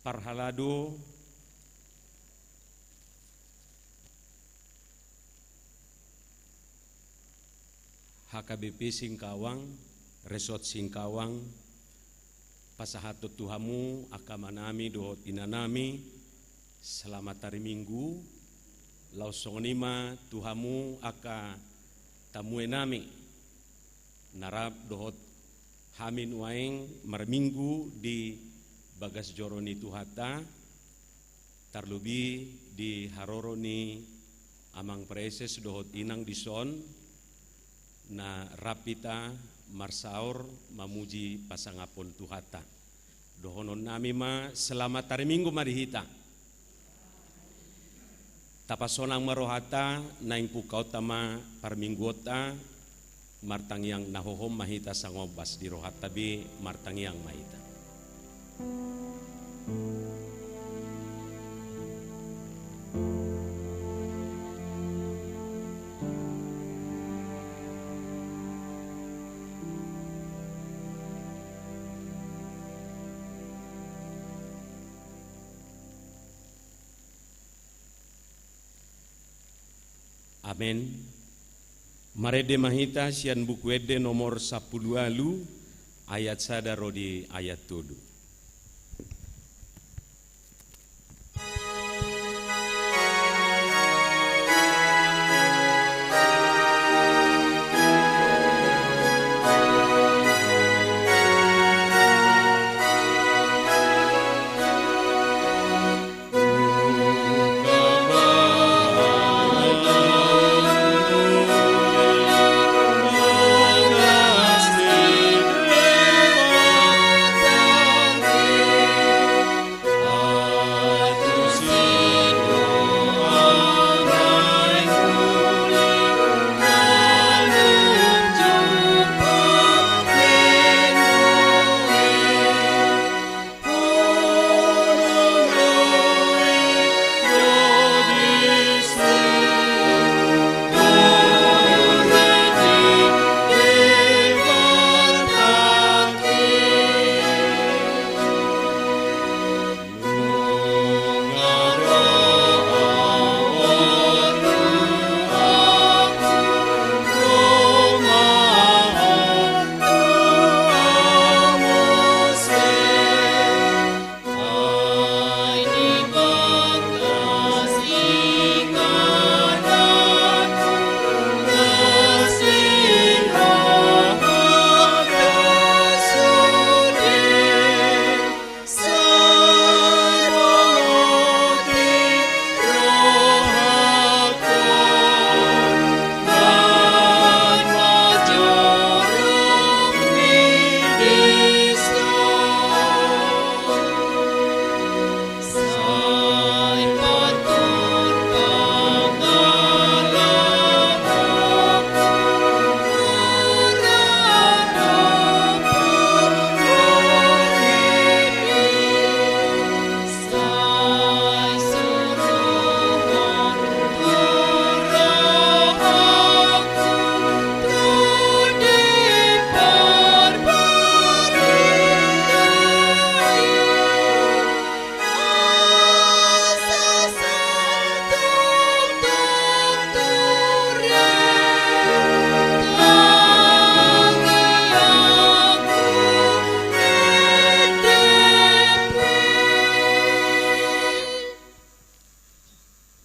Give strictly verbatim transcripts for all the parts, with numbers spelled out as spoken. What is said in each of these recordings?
Parhalado H K B P Singkawang, Resort Singkawang, pasahathon tu hamu angka amanami dohot inanami, selamat hari Minggu. Laos songon i ma tu hamu angka tamuenami na rap dohot hami nuaeng marminggu di bagas joro ni Tuhanta, tarlobi di haroro ni amang praeses dohot inang dison, na rap hita marsaor mamuji pasangaphon Tuhanta. Dohononnami ma, selamat hari Minggu ma di hita. Tapasonang ma rohanta, naeng pungkaonta ma parmingguonta, martangiang na hohom ma hita, sangombas di rohanta be, martangiang ma hita. Amen. Marende ma hita sian Buku Ende nomor sampulu ualu, ayat sada ro di ayat tolu.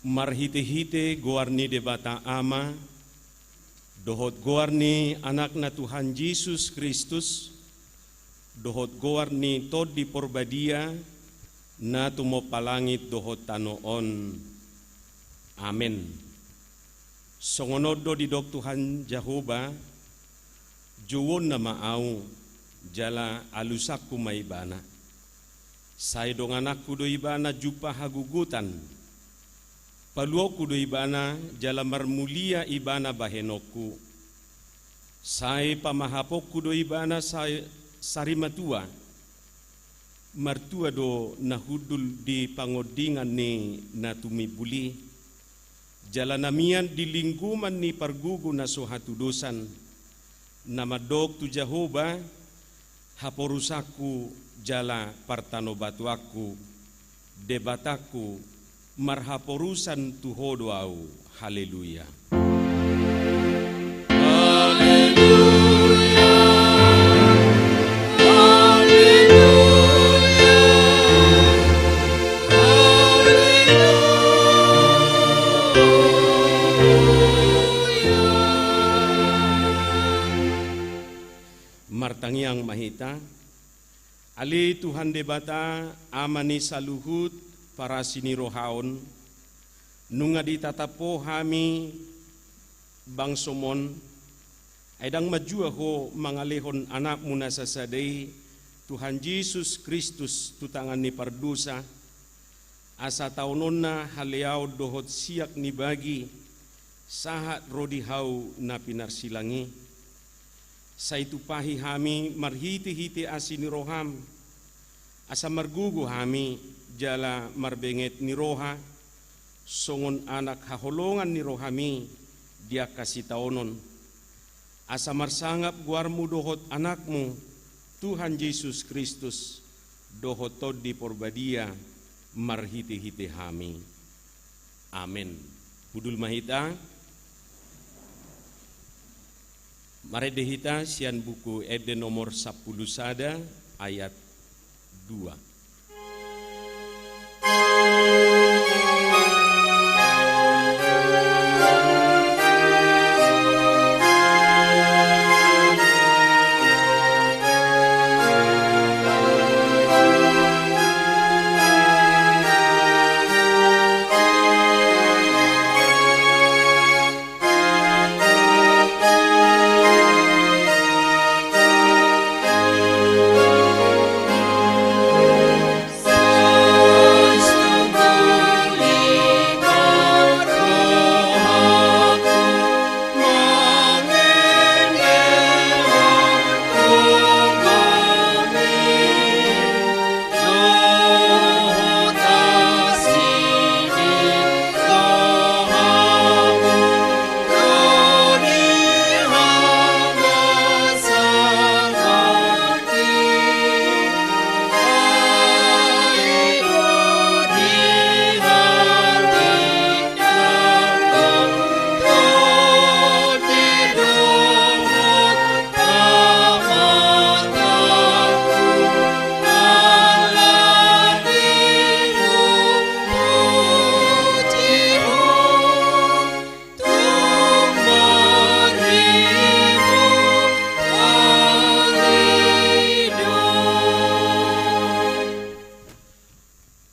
Marhitehite goar ni Debata Ama, dohot goar ni Anakna Tuhan Jesus Kristus, dohot goar ni Tondi Porbadia, na tumompa langit dohot tano on. Amen. Songon on do didok Tuhan Jahowa: Jouonna ma Ahu, jala alusanku ma Ibana. Sai dongananku do Ibana jumpa hagogotan. Paluaonku do Ibana, jala marmulia Ibana bahenonku. Sai pamahaponku do Ibana sa-, sarimatua. Martua do na hundul di pangondingan ni na tumimbul i. Jala na mian di linggoman ni pargogo na so hatudosan, na mandok tu Jahowa, haporusanku jala partanobatoanku. Debatangku, marhaporusan tu Ho do ahu. Haleluya. Haleluya. Haleluya. Haleluya. Martangiang ma hita. Ale Tuhan Debata, Ama ni saluhut parasi ni roha on, nunga ditatap Ho hami bangsoM on, ai ndang manjua Ho mangalehon AnakMu na sasada i, Tuhan Jesus Kristus, tu tangan ni pardosa, asa taononna haleaon dohot siak ni bagi, sahat ro di hau na pinarsilang i. Sai tumpahi hami marhitehite asi ni rohaM, asa margogo hami jala marbenget ni roha, songon anak haholongan ni rohaMi di angka sitaonon. Asa marsangap goarMu dohot AnakMu, Tuhan Jesus Kristus, dohot Tondi Porbadia, marhitehite hami. Amen. Hundul ma hita. Marende hita sian Buku Ende nomor sampulu sada, ayat dua.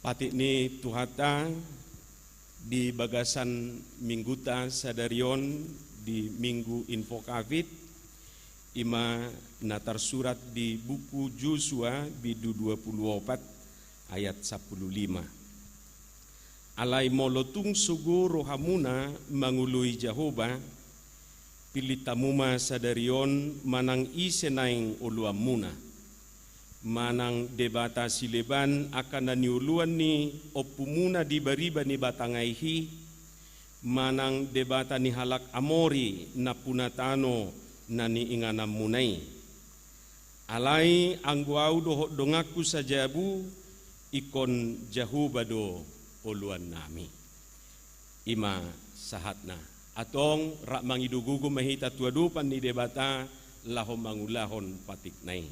Patik ni Tuhanta di bagasan mingguta sadari on di Minggu Invocavit, i ma na tarsurat di buku Josua bindu dua pulu opat ayat sampulu lima. Alai molo tung sogo rohamuna mangoloi Jahowa, pillit hamu ma sadari on manang ise naeng oloanmuna. Manang debata sileban angka na nioloan ni ompumuna di bariba ni batang aek i, manang debata ni halak Amori nampuna tano na niingananmuna i. Alai anggo ahu dohot donganku sajabu, ingkon Jahowa do oloannami. I ma sahatna. Antong rap mangido gogo ma hita tu adopan ni Debata laho mangulahon patikna i.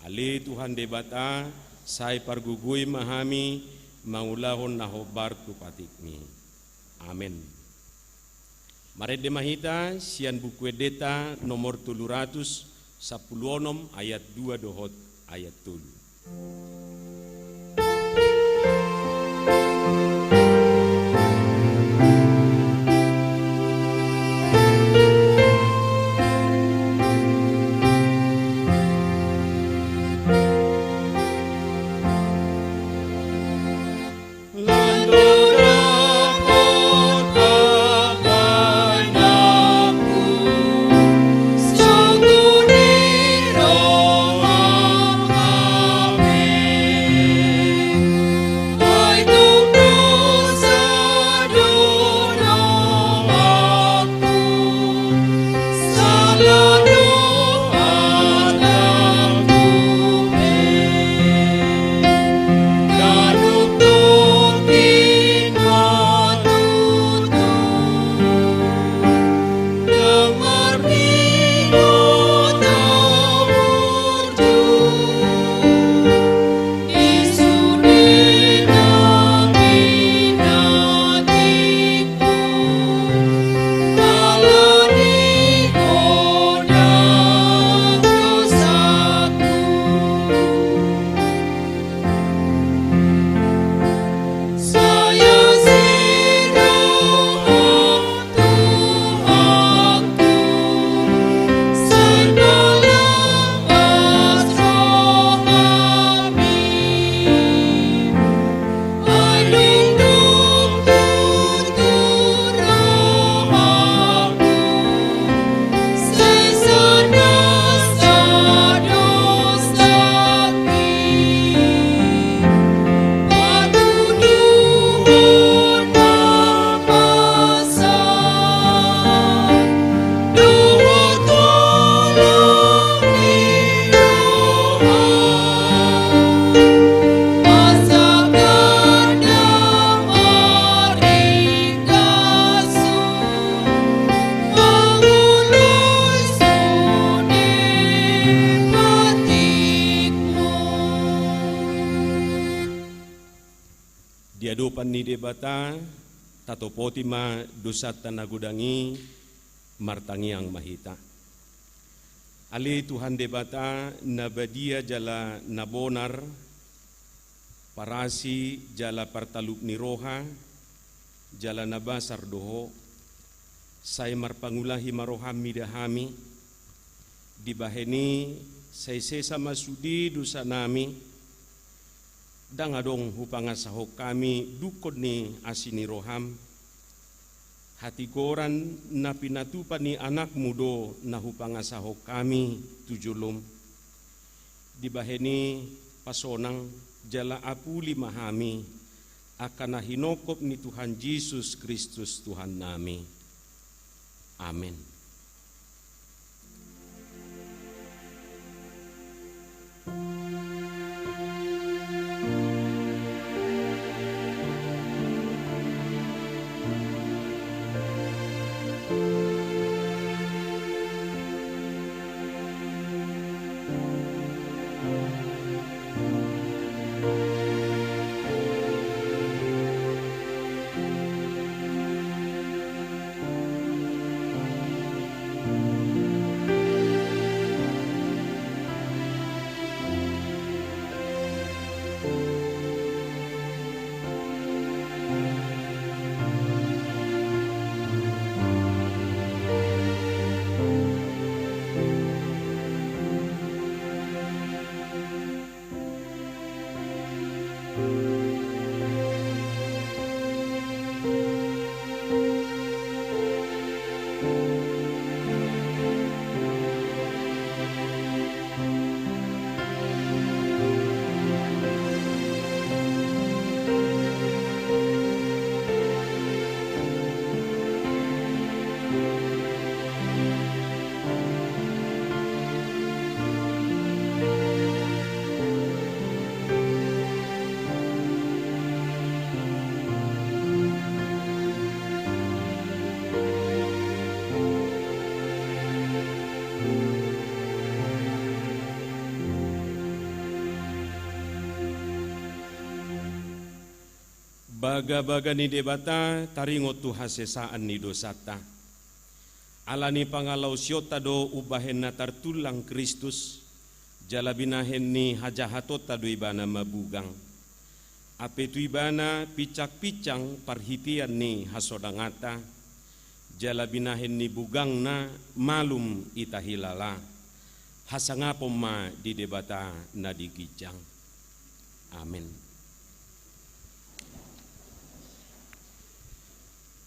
Ale Tuhan Debata, sai pargogoi ma hami mangulahon na hombar tu patikmi. Amen. Marende ma hita sian Buku Endenta nomor tolu ratus sampulu onom ayat dua dohot ayat tolu. Ni Debata, tatopoti ma dosanta na godang i, martangiang ma hita. Ale Tuhan Debata, na badia jala na bonar, parasi jala partalup ni roha, jala na basar do Ho, sai marpangulahi ma rohaM mida hami, dibahen i sai sesa ma sude dosanami, ndang adong hupangasahon hami dungkon ni asi ni rohaM, hatigoran na pinatupa ni AnakMu do na hupangasahon hami tu joloM. Dibahen i pasonang jala apuli ma hami, angka na hinongkop ni Tuhan Jesus Kristus Tuhannami. Amen. Bagabaga ni Debata taringot tu hasesaan ni dosanta. Ala ni pangalaosionta do umbahen na tartullang Kristus, jala binahen ni hajahatonta do Ibana mabugang. Ampe tu Ibana pinsangpinsang parhitean ni hasonanganta, jala binahen ni bugangna malum hita hilala. Hasangapon ma di Debata na di ginjang. Amen.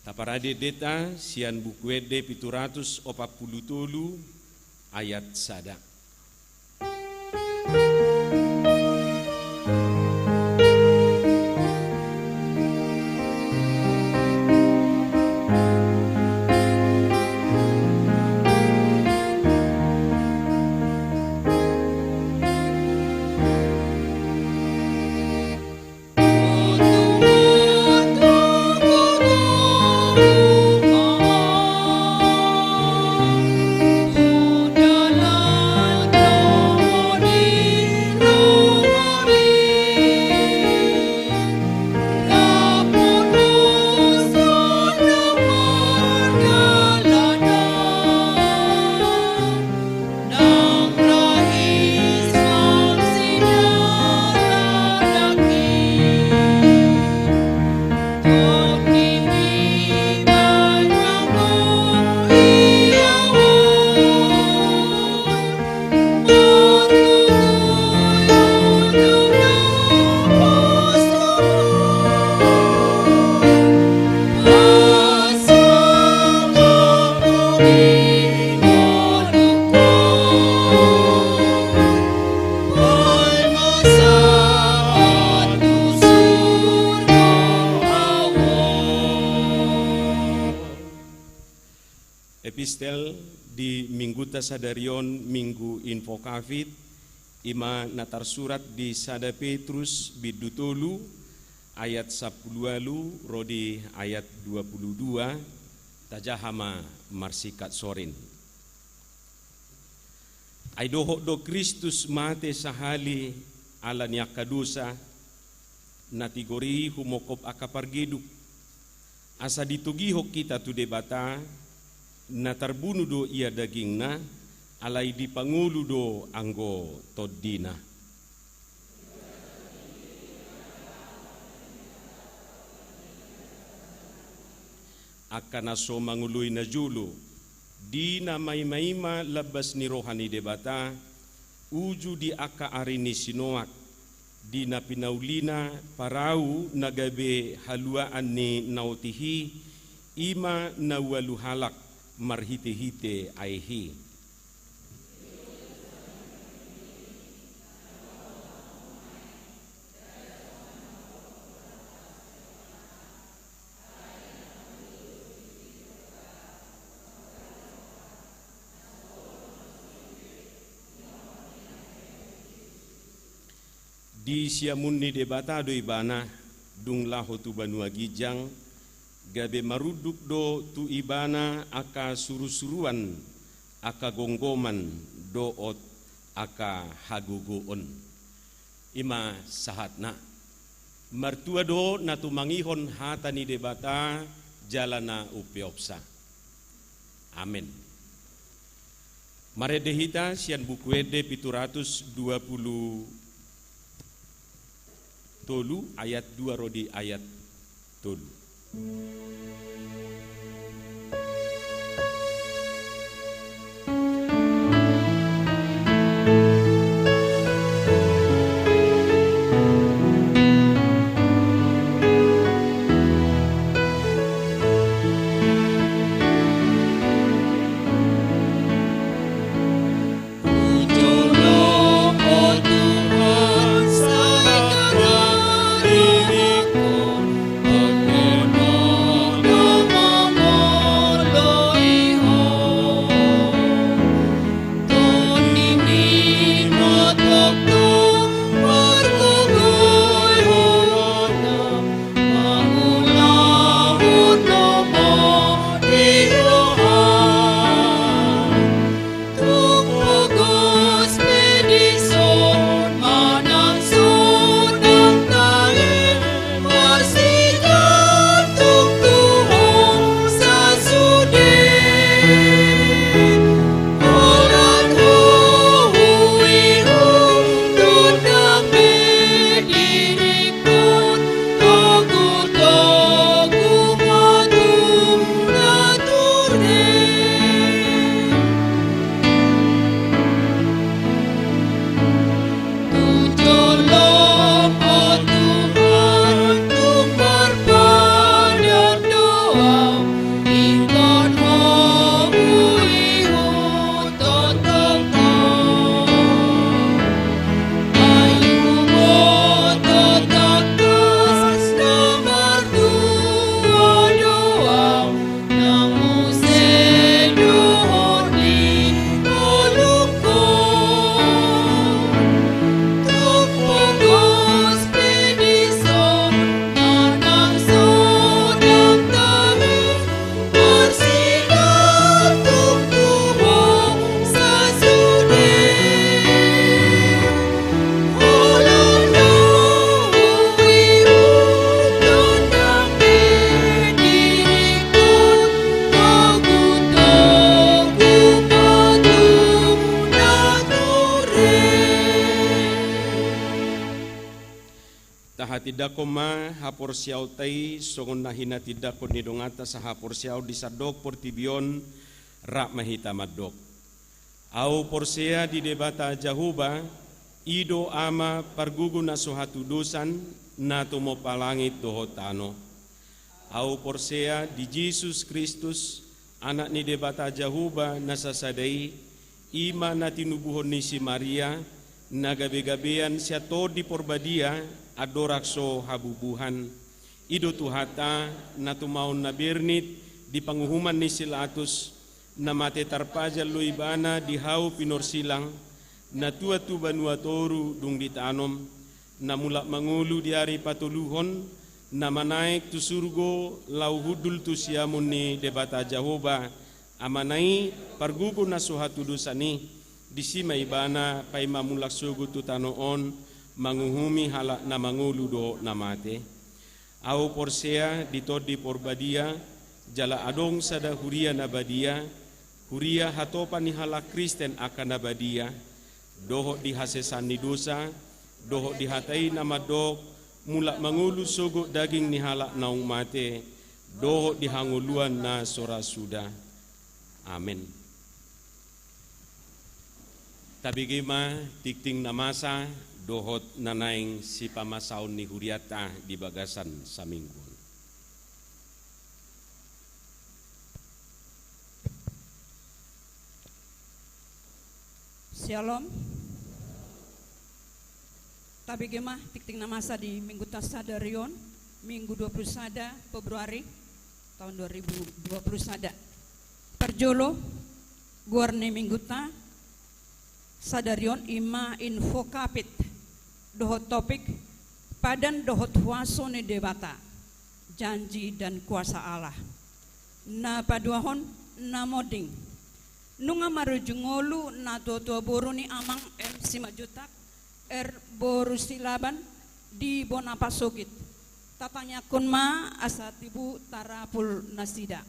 Taparade endenta sian Buku Ende pitu ratus opat pulu tolu, ayat sada. Epistel di Minggunta sadari on, Minggu Invocavit, i ma na tarsurat di sada Petrus bindu tolu ayat sampulu ualu ro di ayat dua pulu dua. Tajaha ma marsingkat sorin. Ai dohot do Kristus mate sahali ala ni angka dosa, na tigor i humongkop angka pargeduk. Asa ditogihon hita tu Debata, na tarbunu do ia dagingna, alai dipangolu do anggo tondina. Angka na so mangoloi najolo, di na maimaima lambas ni roha ni Debata, uju di angka ari ni sinoak, di na pinaulina parau na gabe haluaan ni na otik i, i ma na ualu halak marhitehite aek i. Di siamun ni Debata do ibana, dung laho tu banua ginjang, gabe marunduk do tu ibana angka surusuruan, angka gomgoman dohot angka hagogoon. I ma sahatna. Martua do na tumangihon hata ni Debata jala na umpeopsa. Amen. Marende hita sian Buku Ende pitu ratus dua pulu tolu ayat dua ro di ayat tolu. Tahatindangkon ma haporseaonta i songon na hinatindangkon ni donganta sahaporseaon di sandok portibi on, rap ma hita mandok. Ahu porsea di Debata Jahowa, i do Ama pargogo na so hatudosan, na tumompa langit dohot tano. Ahu porsea di Jesus Kristus, Anak ni Debata Jahowa na sasada i, i ma na tinubuhon ni si Maria, na gabegabean sian Tondi Porbadia, andorang so habubuhan. I do Tuhanta, na tumaon na bernit di panguhuman ni si Latus, na mate tarpajal do ibana di hau pinorsilang, na tuat tu banua toru dung ditanom, na mulak mangolu di ari patoluhon, na manaek tu surgo laho hundul tu siamun ni Debata Jahowa, Amana i, pargogo na so hatudosan i, disi ma ibana paima mulak sogot tu tano on, Manguhumi halak na mangolu dohot na mate. Ahu porsea di Tondi Porbadia, jala adong sada huria na badia, huria hatopan ni halak Kristen angka na badia, dohot di hasesaan ni dosa, dohot di hata i na mandok, mulak mangolu sogot daging ni halak naung mate, dohot di hangoluan na so ra suda. Amen. Tabege ma tingting na masa dohot na naeng sipamasaon ni hurianta di bagasan saminggu on. Syalom. Tabege ma tingting na masa di minggunta sadari on, Minggu dua puluh sada Februari tahun dua ribu dua puluh sada. Parjolo, goar ni minggunta sadari on i ma Invocavit, dohot topik, Padan dohot huaso ni Debata, janji dan kuasa Allah. Na paduahon, na monding. Nunga marujung ngolu natuatua boru ni Amang M Simanjuntak, R boru Silaban, di bona pasogit. Tatangiangkon ma asa tibu tarapul nasida.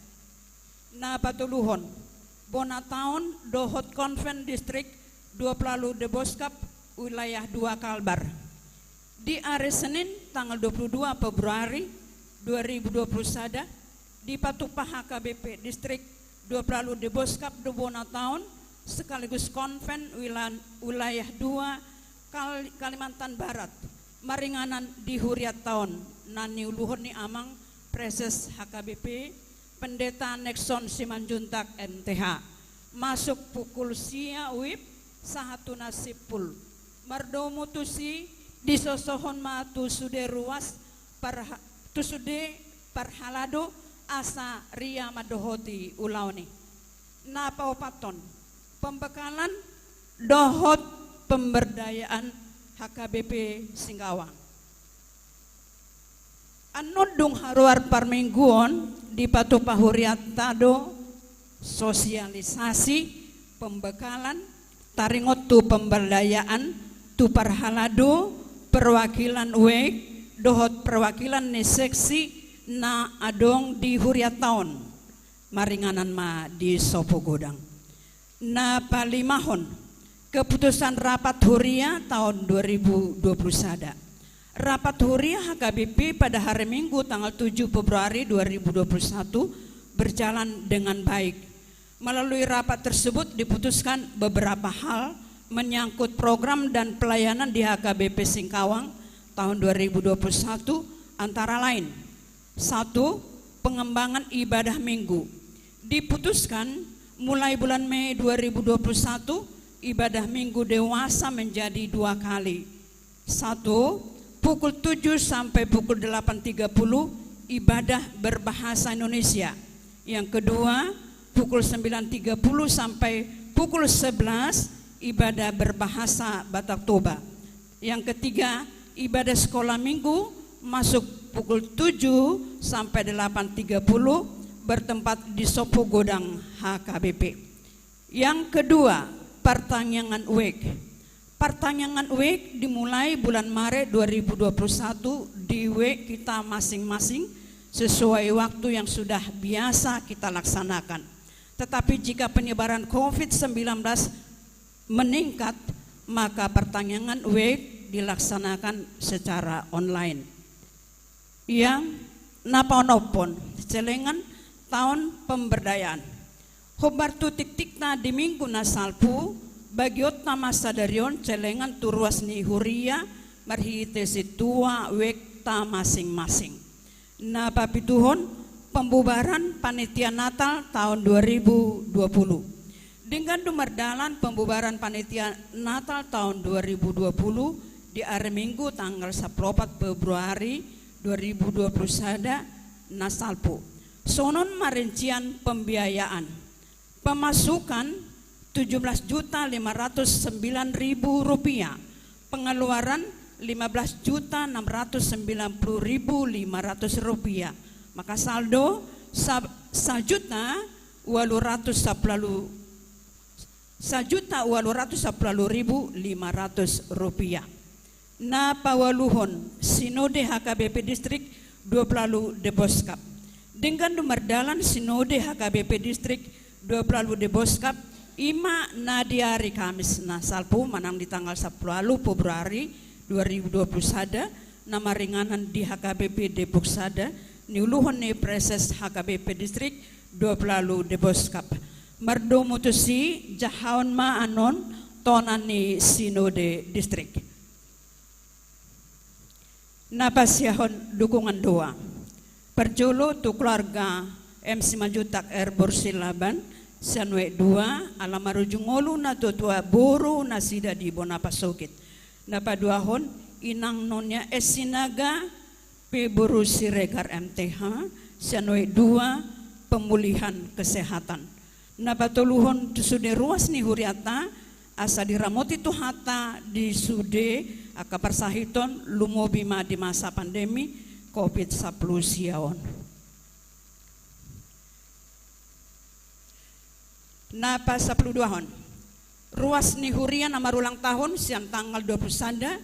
Na patoluhon, bona taon dohot konven distrik Dua Pelalu Deboskap, wilayah dua Kalbar. Di ari Senin tanggal dua puluh dua Februari dua ribu dua puluh sada, dipatupa H K B P Distrik Dua Pelalu Deboskap do bona taon sekaligus konven wilan-, wilayah dua Kal-, Kalimantan Barat, maringanan di hurianta on na niuluhon ni Amang Praeses H K B P, Pendeta Nexon Simanjuntak M T H, masuk pukul sia WIB sahat tu na simpul. Mardomu tusi, disosohon ma tu sude ruas parha-, tu sude parhalado asa ria mandohoti ulaon i. Na paopathon, pembekalan dohot pemberdayaan H K B P Singkawang. Annon dung haruar parmingguon, dipatupa hurianta do sosialisasi, pembekalan, taringot tu pemberdayaan, tu parhalado, perwakilan WEEK, dohot perwakilan ni seksi na adong di hurianta on. Maringanan ma di Sopo Godang. Na palimahon, keputusan rapat huria tahun dua ribu dua puluh sada. Rapat huria H K B P pada hari Minggu tanggal tujuh Februari dua ribu dua puluh satu berjalan dengan baik. Melalui rapat tersebut diputuskan beberapa hal menyangkut program dan pelayanan di H K B P Singkawang tahun dua ribu dua puluh satu, antara lain, satu, pengembangan ibadah Minggu. Diputuskan, mulai bulan Mei dua ribu dua puluh satu, ibadah Minggu dewasa menjadi dua kali. Satu, pukul tujuh sampai pukul delapan tiga puluh, ibadah berbahasa Indonesia. Yang kedua, pukul sembilan tiga puluh sampai pukul sebelas, ibadah berbahasa Batak Toba. Yang ketiga, ibadah sekolah minggu masuk pukul tujuh sampai delapan tiga puluh, bertempat di Sopo Godang H K B P. Yang kedua, partangiangan WEEK. Partangiangan WEEK dimulai bulan Maret dua ribu dua puluh satu di WEEK kita masing-masing, sesuai waktu yang sudah biasa kita laksanakan. Tetapi jika penyebaran covid sembilan belas meningkat, maka partangiangan WEEK dilaksanakan secara online. Yang na paonomhon, celengan taon pemberdayaan. Hombar tu tiktikna di minggu na salpu, bagionta ma sadari on celengan tu ruas ni huria marhite sintua WEEK-ta masing-masing. Na papituhon, pembubaran panitia Natal tahun dua ribu dua puluh. Denggan do mardalan pembubaran panitia Natal tahun dua ribu dua puluh di ari Minggu tanggal sampulu opat Februari dua ribu dua puluh sada na salpu. Songon on ma rincian pembiayaan. Pemasukan tujuh belas juta lima ratus sembilan ribu rupiah, pengeluaran lima belas juta enam ratus sembilan puluh ribu lima ratus rupiah, maka saldo sa-, sajuta ualu ratus sampulu, sajuta ualu ratus sampulu ribu lima ratus rupiah. Na paualuhon, Sinode H K B P Distrik Dua Puluh Ualu Deboskap. Denggan do mardalan Sinode H K B P Distrik Dua Puluh Ualu Deboskap, i ma na di ari Kamis na salpu manang di tanggal sampulu ualu Februari dua ribu dua puluh sada, na maringanan di H K B P Depok Sada, niuluhon ni Praeses H K B P Distrik Dua Puluh Ualu Deboskap. Mardomu tusi, jahaon ma annon tona ni Sinode Distrik. Na pasiahon dukungan doa. Parjolo tu keluarga M Simanjuntak R Borsilaban, sian Oek dua, ala marujung ngolu na tuatua boru nasida di bona pasogit. Na paduahon, inang Nonia S Sinaga, pe boru Siregar M T H, sian Oek dua, pemulihan kesehatan. Na patoluhon tu sude ruas ni huriata, asa diramoti Tuhanta di sude angka parsahiton, lumobi ma di masa pandemi covid sampulu sia on. Na pasampulu duahon, ruas ni huria na marulang tahun sian tanggal dua puluh sada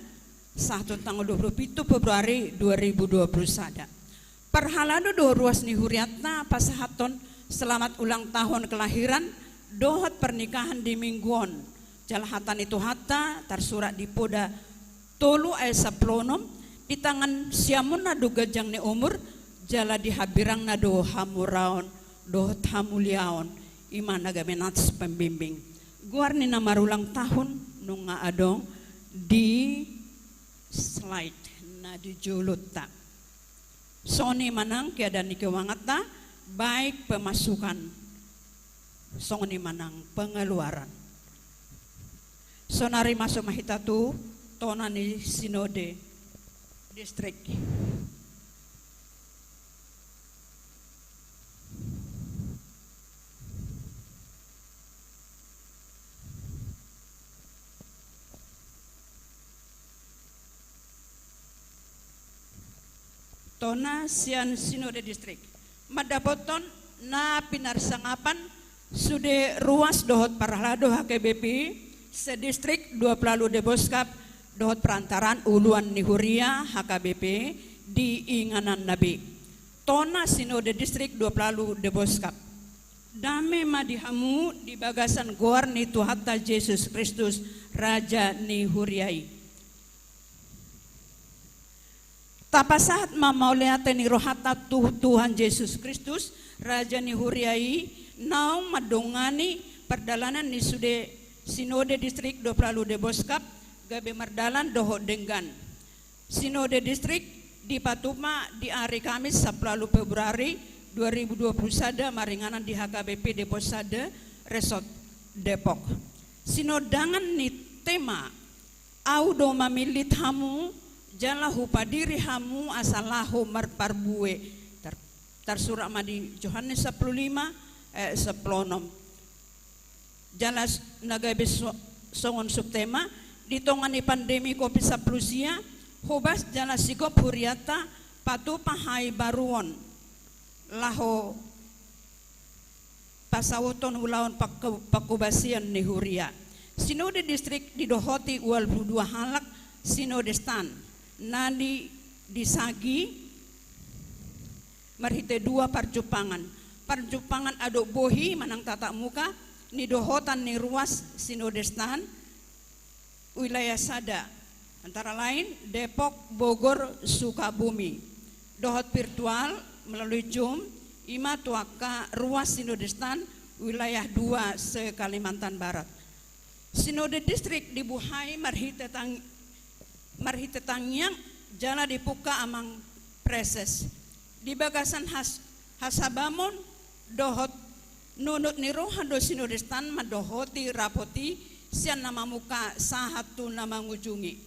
sahat tu tanggal dua puluh pitu Februari dua ribu dua puluh sada. Parhalado do ruas ni huriata pasahathon selamat ulang tahun kelahiran dohot pernikahan di minggu on. Jala hata ni Tuhanta tarsurat di Poda tolu ayat sampulu onom, di tangan siamunna do ganjang ni umur, jala di hambirangna do hamuraon dohot hamuliaon, i ma na gabe nats pembimbing. Goar ni na marulang tahun nunga adong di slide na di jolonta. Songon i ma nang keadaan ni keuanganta, baik pemasukan, songon i ma nang pengeluaran. Saonari masuk ma hita tu tona ni Sinode Distrik. Tona sian Sinode Distrik mandapothon na pinarsangapan sude ruas dohot parhalado H K B P se-Distrik Dua Puluh Ualu Deboskap dohot perantaraan uluan ni huria H K B P di ingananna be. Tona Sinode Distrik Dua Puluh Ualu Deboskap. Dame ma di hamu di bagasan goar ni Tuhanta Jesus Kristus, Raja ni huria i. Tapasahat ma mauliate ni rohanta tu Tuhan Jesus Kristus, Raja ni huria i, naung mandongani pardalanan ni sude Sinode Distrik Dua Puluh Ualu Deboskap gabe mardalan dohot denggan. Sinode Distrik dipatupa di ari Kamis sampulu ualu Februari dua ribu dua puluh sada maringanan di H K B P Depok Sada, Resort Depok. Sinondangan ni tema, Ahu do mamillit hamu, jala hupadiri hamu asa laho marparbue. Tar-, tarsurat ma di Johannes sampulu lima ayat sampulu onom. Jala s-, na gabe so-, songon subtema, di tonga ni pandemi covid sampulu sia, hobas jala sigop huriata patupa haibaruon laho pasauthon ulaon pangko-, pangkobasion ni huria. Sinode Distrik didohoti ualu pulu dua halak sinode stan, na di-, disagi marhite dua parjumpangan. Parjumpangan adop bohi manang tatap muka, nidohotan ni ruas sinode stan, wilayah sada, antara lain Depok, Bogor, Sukabumi. Dohot virtual melalui Zoom, i ma tu angka ruas sinode stan wilayah dua se-Kalimantan Barat. Sinode Distrik dibuhai marhite tang-, marhite tangiang jala dipungka amang praeses. Di bagasan has-, hasabamon dohot nunut ni roha do sinode stan mandohoti rapot i sian na mamungka sahat tu na mangujungi.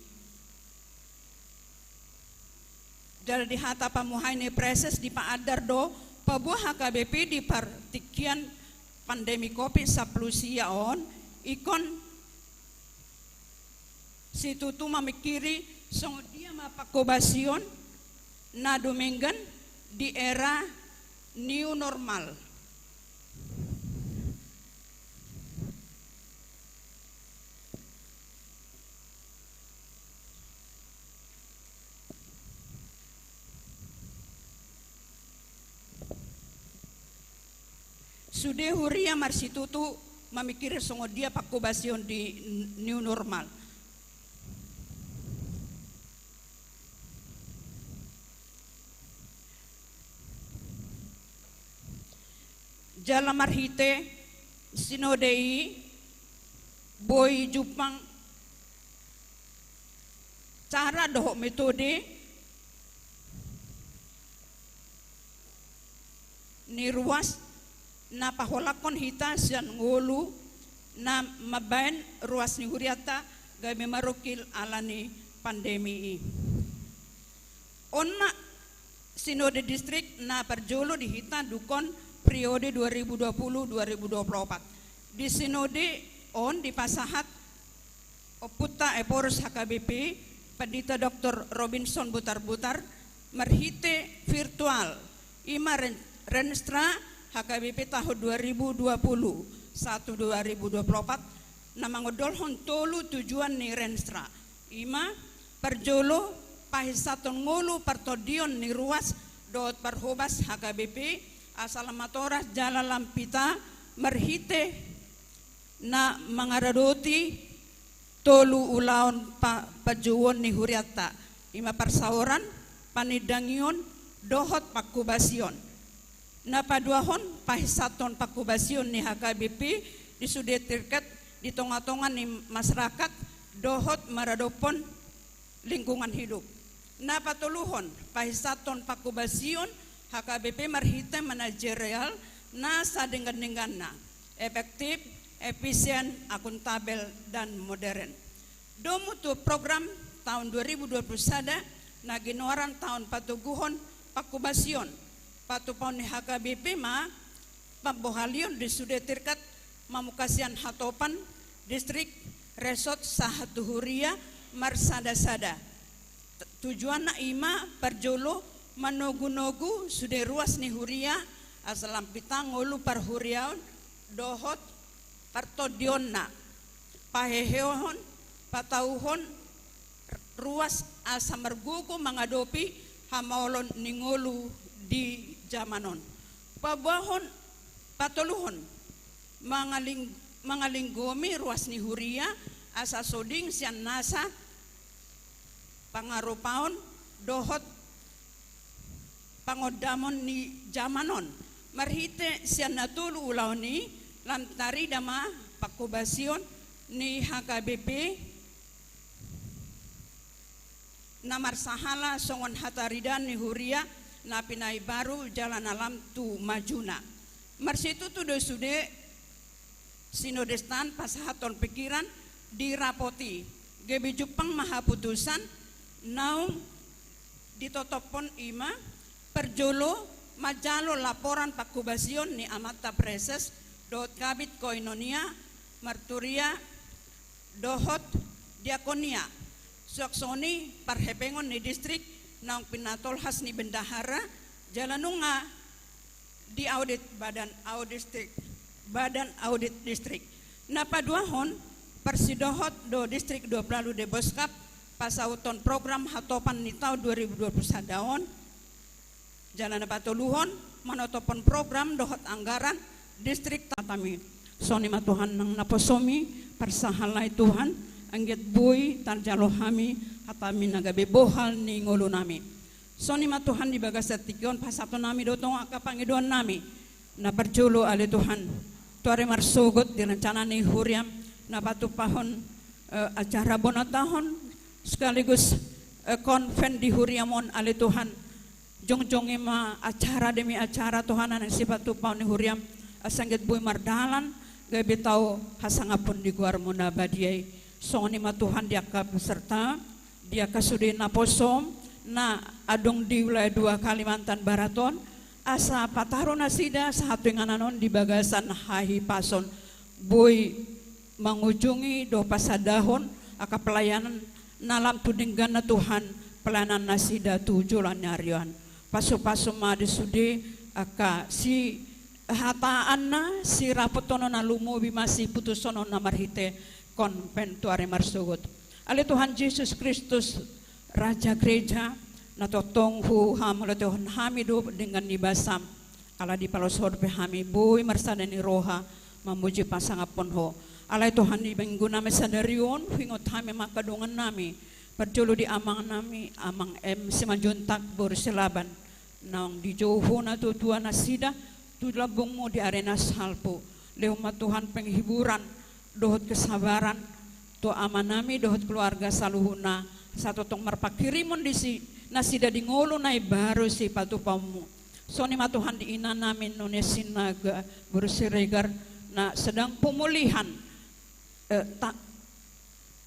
Jala di hata pamuhai ni praeses dipaandar do paboa H K B P di partingkian pandemi covid sampulu sia on ingkon situtu mamingkiri songon dia ma pangkobasion na dumenggan di era new normal. Sude huria marsitutu mamikiri songon dia pangkobasion di new normal. Jala marhite sinode i boi jumpang cara dohot metode ni ruas na paholangkon hita sian ngolu na mambaen ruas ni hurianta gabe marungkil ala ni pandemi i. On ma sinode distrik na parjolo di hita dungkon periode dua ribu dua puluh dua ribu dua puluh opat. Di sinode on dipasahat Ompunta Ephorus H K B P, Pandita Doktor Robinson Butarbutar, marhite virtual, i ma ren-, Renstra H K B P tahun dua ribu dua puluh satu dua ribu dua puluh opat, na mangondolhon tolu tujuan ni Renstra, i ma parjolo, pahisathon ngolu partondion ni ruas dohot parhobas H K B P, asa lam matoras jala lam pita marhite na mangaradoti tolu ulaon pa-, panjouon ni hurianta, i ma parsaoran, panindangion, dohot pangkobasion. Na paduahon, pahisathon pangkobasion ni H K B P di sude tingkat di tonga-tonga ni masyarakat dohot maradophon lingkungan hidup. Na patoluhon, pahisathon pangkobasion H K B P marhite manajerial na sadenggan-dengganna, efektif, efisien, akuntabel, dan modern. Domu tu program taon dua ribu dua puluh sada na ginoaran taon patoguhon pangkobasion, patupaon ni H K B P ma pambohalion di sude tingkat mamungka sian hatopan, distrik, resort, sahat tu huria marsada-sada. Tujuanna i ma parjolo manogu-nogu sude ruas ni huria asa lam pita ngolu parhuriaon dohot partondionna, paheheon, patauhon ruas asa margogo mangadopi hamaolon ni ngolu di jaman on. Paboahon, patoluhon, mangaling-, mangalinggomi ruas ni huria asa so ding sian nasa pangarupaon dohot pangondaman ni jaman on. Marhite sian na tolu ulaon i, lam tarida ma pangkobasion ni H K B P na marsahala songon hataridaan ni huria na pinaimbaru jala na lam tu majuna. Marsitutu do sude sinodestan pasahathon pikiran di rapot i, gabe jumpang ma haputusan naung ditotophon, i ma parjolo manjalo laporan pangkobasion ni amanta praeses dohot kabid koinonia, marturia, dohot diakonia. Suang songon i parhepengon ni distrik naung pinatolhas ni bendahara, jala nunga diaudit badan audit distrik, badan audit distrik. Na paduahon, parsidohot do Distrik Dua Pulu Ualu Deboskap pasauthon program hatopan ni taon dua ribu dua puluh sada on. Jala na patoluhon, manotophon program dohot anggaran distrik ta-, hataMi. Songon i ma Tuhan nang naposoMi, parsahalai Tuhan, anggiat boi tarjalo hami hataMi na gabe bohal ni ngolunami. Songon i ma Tuhan di bagasan tingki on pasahaton hami do tong angka pangidoannami. Na parjolo ale Tuhan, tu ari marsogot di rencana ni huriaM na patupahon, eh, acara bona taon, sekaligus, eh, konven di huriaM on ale Tuhan. Jongjongi ma acara demi acara Tuhan na naeng sipatupaon ni huriaM, asa anggiat boi mardalan, gabe tau hasangapon di goarMu na badia i. Songon i ma Tuhan di angka peserta, di angka sude naposoM na adong di wilayah dua Kalimantan Barat on, asa pataru nasida sahat tu inganan on di bagasan hahipason, boi mangujungi dohot pasandahon angka pelayanan na lam tu dengganna Tuhan, pelayanan nasida tu joloan ni ari on. Pasupasu ma di sude angka sihataanna, sirapothononna, lumobi ma siputushononna marhite konven tu ari marsogot. Ale Tuhan Jesus Kristus, Raja Gereja, na tongtong huhamauliatehon hami do denggan ni basaM. Ala dipaloas Ho dope hami boi marsada ni roha mamuji pasangaphon Ho. Alai Tuhan, di minggunami sadari on, huingot hami ma angka dongannami, parjolo di amangnami, Amang M. Simanjuntak boru Silaban, naung dijou Ho natuatua nasida tu lambungMu di ari na salpu. Lehon ma Tuhan penghiburan dohot kesabaran tu amanami dohot keluarga saluhutna, asa tongtong marpanghirimon di si nasida di ngolu na imbaru sipatupaonMu. Songon i ma Tuhan di inanami Nune Sinaga boru Siregar na sedang pemulihan, eh, ta-,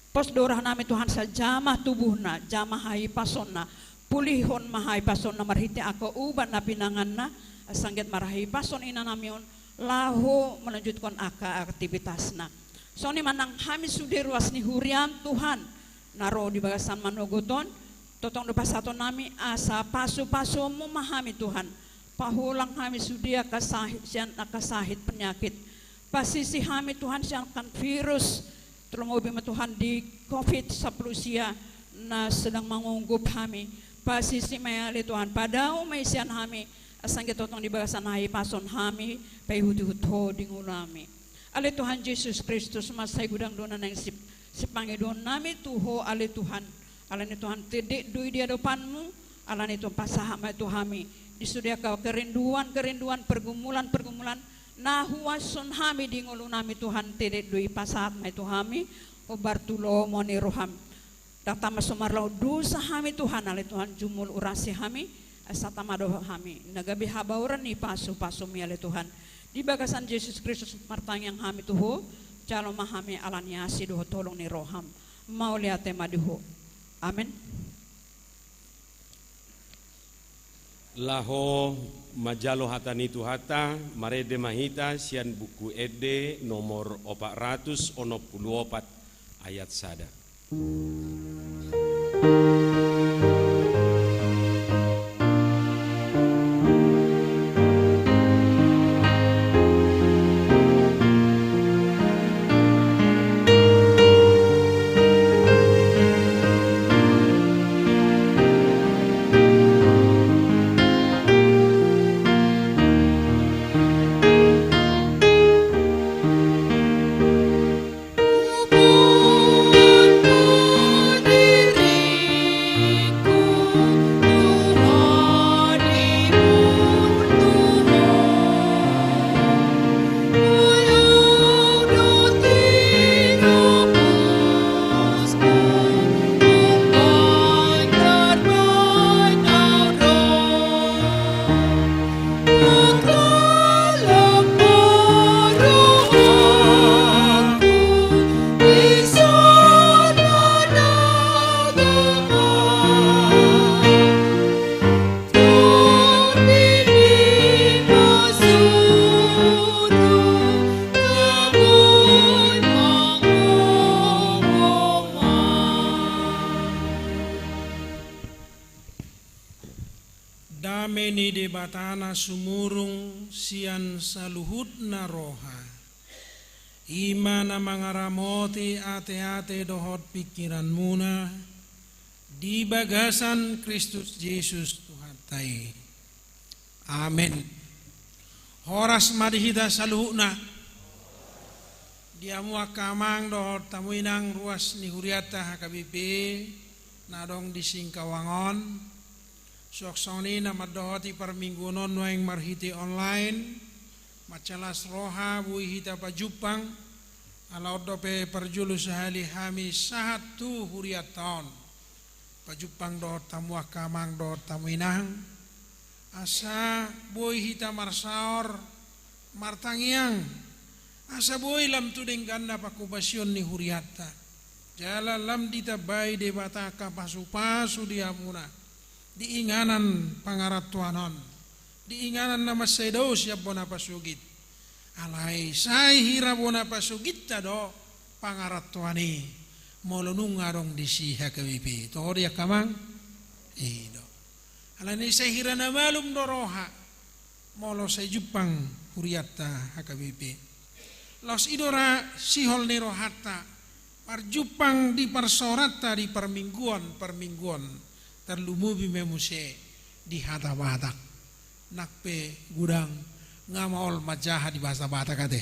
pos do rohanami Tuhan, asa jamah tubuhna, jamah hahipasonna, pulihon ma hahipasonna marhite angka ubat na pinanganna, asa anggiat marhahipashon inanami on laho melanjutkon angka aktivitasna. Songon i ma nang hami sude ruas ni huriaM Tuhan, na ro di bagasan manogot on, tongtong do pasahatonnami asa pasupasuonMu ma hami Tuhan. Paholang hami sude angka sahit, sian angka sahit penyakit. Pasisi hami Tuhan sian angka virus, terlebih ma Tuhan di covid sampulu sia na sedang mangunggup hami. Pasisi ma i ale Tuhan, padao ma i sian hami, asa anggiat tongtong di bagasan hahipashon hami paihutihut Ho di ngolunami. Ale Tuhan Jesus Kristus, mansai godang do na naeng sip-, sipangidoonnami tu Ho ale Tuhan. Alani Tuhan, tedek do i di adopanMu, alani Tuhan pasahat ma i tu hami di sude angka kerinduan-kerinduan, pergumulan-pergumulan na huashon hami di ngolunami Tuhan, tedek do i pasahat ma i tu hami, hombar tu lomo ni rohaM. Ndang tama so marlaok dosa hami Tuhan, ale Tuhan, jumolo urasi hami, asa tama do hami na gabe habaoran ni pasupasuMi ale Tuhan. Di bagasan Jesus Kristus martangiang hami tu Ho, jalo ma hami alani asi dohot holong ni rohaM. Mauliate ma di Ho. Amen. Laho manjalo hata ni Tuhanta, marende ma hita sian Buku Ende nomor opat ratus onom pulu opat, ayat sada. Dame ni Debata na sumurung sian saluhutna roha, i ma na mangaramoti ateate dohot pingkiranmuna di bagasan Kristus Jesus Tuhanta i. Amen. Horas ma di hita saluhutna. Di hamu angka amang dohot hamu inang ruas ni hurianta H K B P na adong di Singkawang on. Suang songon i na mandohoti parmingguon on nuaeng marhite online, mansai las roha boi hita pajumpang, ala on dope parjolo sahali hami sahat tu hurianta on. Pajumpang dohot hamu angka amang dohot hamu inang, asa boi hita marsaor, martangiang, asa boi lam tu dengganna panghobasion ni hurianta. Jala lam ditambai Debata angka pasupasu di hamuna di inganan pangarantoan on, di inganan na mansai dao sian bona pasogit. Alai sai hira bona pasogitta do pangarantoan i molo nunga adong disi H K B P. Toho do i angka amang? I do. Alani sai hira na malum do roha molo sai jumpang hurianta H K B P. Laos i do ra sihol ni rohanta marjumpang di parsaoranta di parmingguon-parmingguon, tarlumobi ma muse di hata Batak. Nang pe godang, nga maol manjaha di bahasa Batak ate.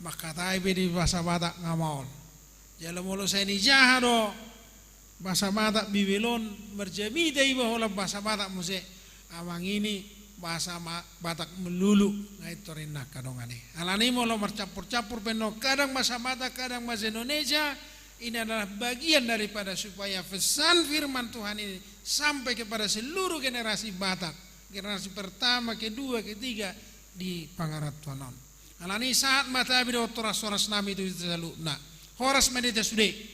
Mangkatai pe di bahasa Batak nga maol. Jala molo sai nijaha do bahasa Batak Bibel on, marjamita iba holan bahasa Batak muse, amang ini bahasa ma-, Batak melulu, nga i torinna angka dongan i. Alani molo marcampur-campur pe annon, kadang bahasa Batak, kadang bahasa Indonesia, ini adalah bagian daripada supaya pesan firman Tuhan ini sampai kepada seluruh generasi Batak, generasi pertama, kedua, ketiga di pangarantoan on. Alani sahat ma tabi dohot horas-horas nami tu hita saluhutna. Horas ma di hita sude.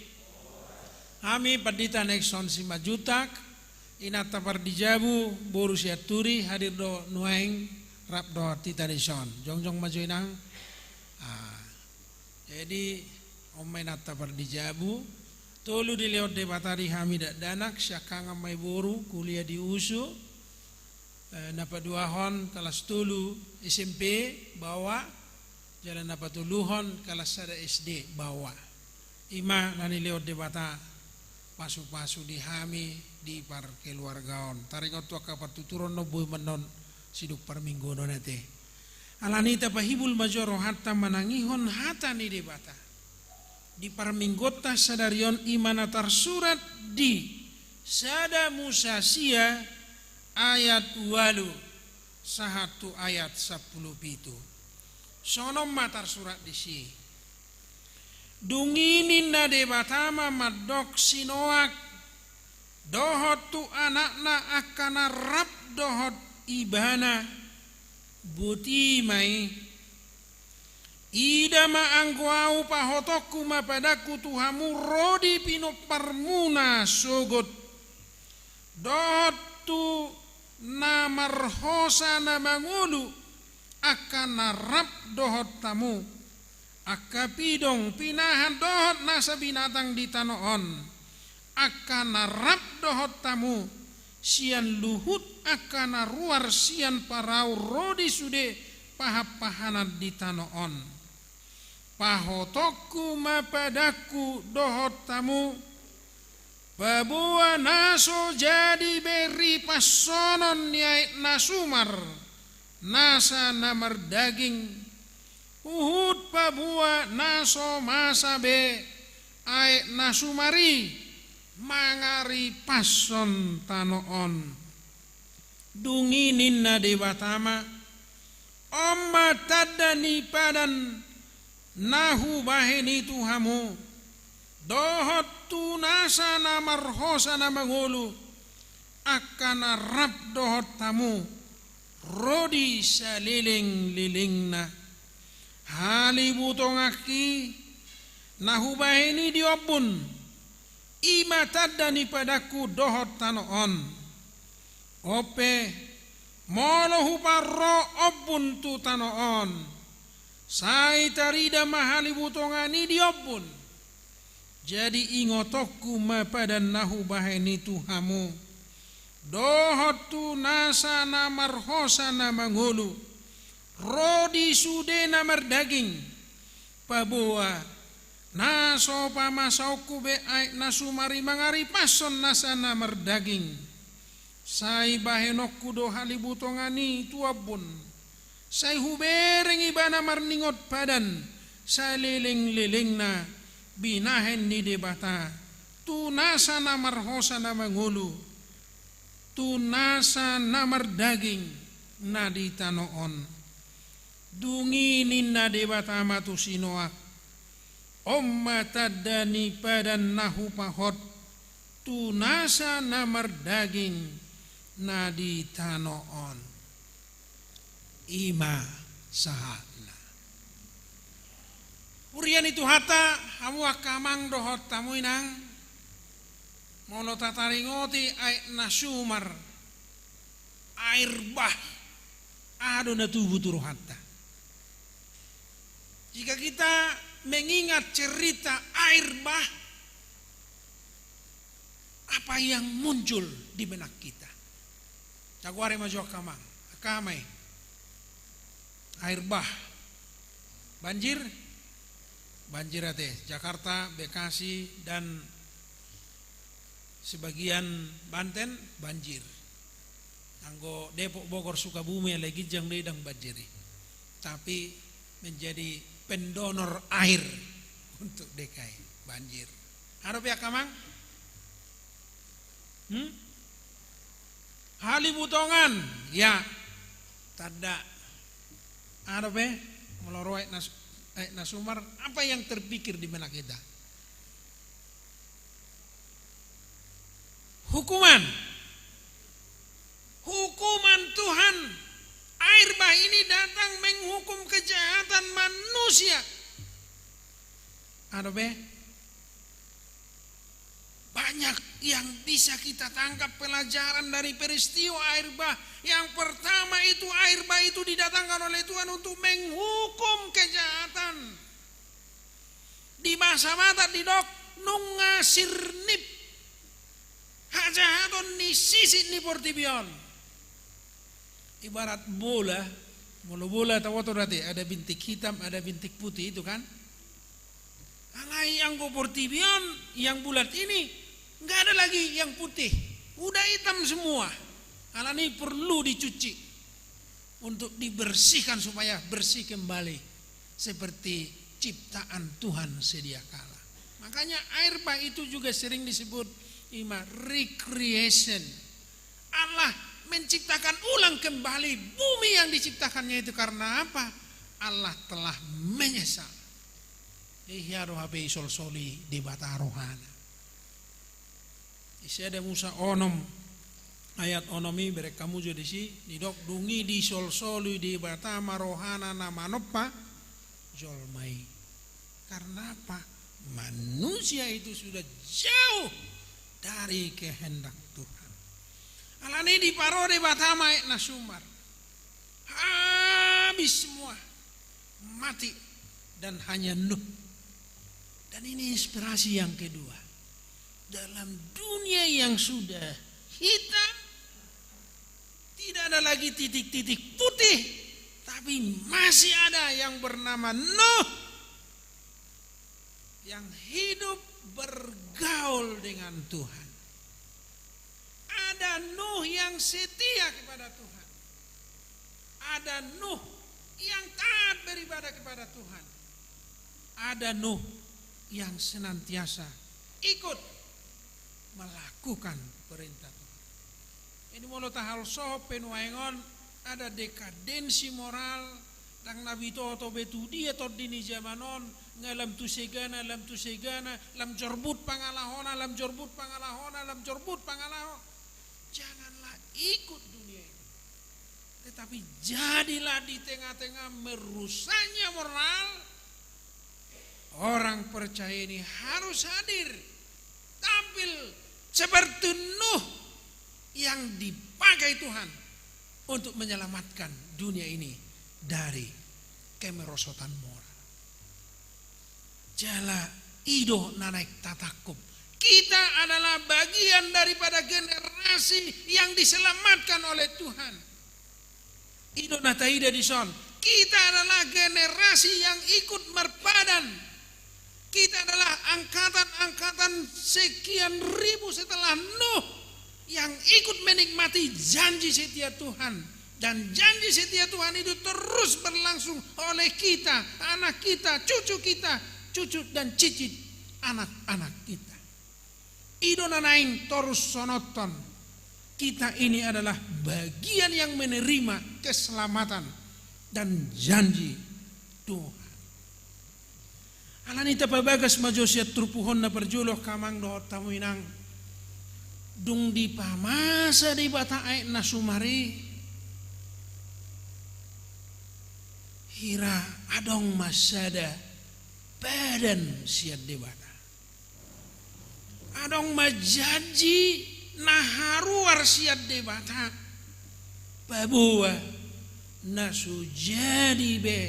Hami pandita Nexon Simanjuntak, inanta pardijabu, boru Sianturi, hadir do nuaeng rap dohot hita dison. Jongjong ma jo inang. Ah. Jadi, on ma inanta pardijabu, tolu dilehon Debata di hami dakdanak, siangkangan ma i boru, kuliah di USU, eh, na paduahon kalas tolu SMP, Baoa, jala na patoluhon kalas sada SD, Baoa. I ma na nilehon Debata pasu-pasu di hami di parkeluargaon. Taringot tu angka partuturon na boi ma annon sidung parmingguon on ate. Alani tapahibul ma jo rohanta manangihon hata ni Debata. Di parmingguonta sadari on, i ma na tarsurat di sada Musa sia ayat ualu sahat tu ayat sampulu pitu. Songon on ma tarsurat disi. Dung i ninna Debata ma mandok si Noak dohot tu anakna angka na rap dohot ibana, boti ma i. Ida ma anggo ahu, pahotonku ma padanku tu hamu ro di pinomparmuna sogot, dohot tu na marhosa na mangolu, angka na rap dohot hamu, angka pidong, pinahan dohot nasa binatang di tano on, angka na rap dohot hamu, sian luhut angka na ruar sian parau ro di sude pahan-pahanan di tano on. Pahotonku ma padanku dohot hamu, paboa na so jadi be ripassonon ni aek na sumar nasa na mardaging, huhut paboa na so masa be aek na sumar i mangaripashon tano on. Dung i ninna Debata ma, on ma tanda ni padan na hubahen i tu hamu, dohot tu nasa na marhosa na mangolu, angka na rap dohot hamu, ro di saleleng-lelengna. Halibutonganki na hubahen i di ombun, i ma tanda ni padanku dohot tano on. On pe, molo huparro ombun tu tano on, sai tarida ma halibutongan i di ombun. Jadi ingotonku ma padan na hubahen i tu hamu, dohot tu nasa na marhosa na mangolu, ro di sude na mardaging, paboa na so pamasaonku be aek na sumar i mangaripashon nasa na mardaging. Sai bahenonku do halibutongan i tu ombun. Sai hubereng ibana marningot padan saleleng-lelengna binahen ni Debata tu nasa na marhosa na mangolu, tu nasa na mardaging na di tano on. Dung i ninna Debata ma tu si Noak, on ma tanda ni padan na hupahot tu nasa na mardaging na di tano on. I ma sahatna. Huria ni Tuhanta, hamu angka amang dohot hamu inang, molo tataringoti aek na sumar, air bah, aha do na tubu tu rohanta? Jika kita mengingat cerita air bah, apa yang muncul di benak kita? Tagoari ma jo angka amang, angka amai. Air bah. Banjir? Banjir ate. Jakarta, Bekasi, dan sebagian Banten, banjir. Anggo Depok, Bogor, Sukabumi, alai ginjang do i, ndang banjir i. Tapi menjadi pendonor air untuk D K I, banjir. Aha dope angka amang? Hmm? Halibutongan, ya. Tanda. Aha dope? Molo ro aek na su-, aek na sumar, apa yang terpikir di benak kita? Hukuman. Hukuman Tuhan. Air bah ini datang menghukum kejahatan manusia. Aha dope? Banyak yang bisa kita tangkap pelajaran dari peristiwa air bah. Yang pertama itu, air bah itu didatangkan oleh Tuhan untuk menghukum kejahatan. Di bahasa Batak didok nunga sirnip hajahaton ni sisik ni portibi on. Ibarat bola, molo bola taboto do ate, ada bintik hitam, ada bintik putih itu kan. Alai anggo portibi on, yang bulat ini, nggak ada lagi yang putih. Udah hitam semua. Alani perlu dicuci untuk dibersihkan supaya bersih kembali seperti ciptaan Tuhan sedia kala. Makanya air bah itu juga sering disebut ima recreation. Allah menciptakan ulang kembali bumi yang diciptakannya itu. Karena apa? Allah telah menyesal. Ia do hape isolsoli Debata rohana. Di Sada Musa onom ayat onom i, bereng hamu jo disi, didok, dung i disolsoli Debata ma rohana na manompa jolma i. Karena apa? Manusia itu sudah jauh dari kehendak Tuhan. Alani diparo Debata ma aek na sumar. Habis semua. Mati. Dan hanya Nuh. Dan ini inspirasi yang kedua. Dalam dunia yang sudah hitam, tidak ada lagi titik-titik putih, tapi masih ada yang bernama Nuh yang hidup bergaul dengan Tuhan. Ada Nuh yang setia kepada Tuhan. Ada Nuh yang taat beribadah kepada Tuhan. Ada Nuh yang senantiasa ikut melakukan perintah Tuhan. Jadi molo taholsohon pe nuaeng on, ada dekadensi moral, ndang na binoto be tu dia tondi ni jaman on, nga lam tu segana, lam tu segana, lam jorbut pangalahona, lam jorbut pangalahona, lam jorbut pangalaho. Janganlah ikut dunia ini. Tetapi jadilah di tengah-tengah merusaknya moral, orang percaya ini harus hadir, tampil seperti Nuh yang dipakai Tuhan untuk menyelamatkan dunia ini dari kemerosotan moral. Jala i do na naeng tatangkup. Kita adalah bagian daripada generasi yang diselamatkan oleh Tuhan. I do na taida dison. Kita adalah generasi yang ikut marpadan. Kita adalah angkatan-angkatan sekian ribu setelah Nuh yang ikut menikmati janji setia Tuhan. Dan janji setia Tuhan itu terus berlangsung oleh kita, anak kita, cucu kita, cucu dan cicit anak-anak kita. I do na naeng torus sononton. Kita ini adalah bagian yang menerima keselamatan dan janji Tuhan. Alani tapabagas ma jo sian turpuk on na parjolo, angka amang dohot hamu inang. Dung dipamasa Debata aek na sumar i, hira adong ma sada padan sian Debata. Adong ma janji na haruar sian Debata. Paboa na so jadi be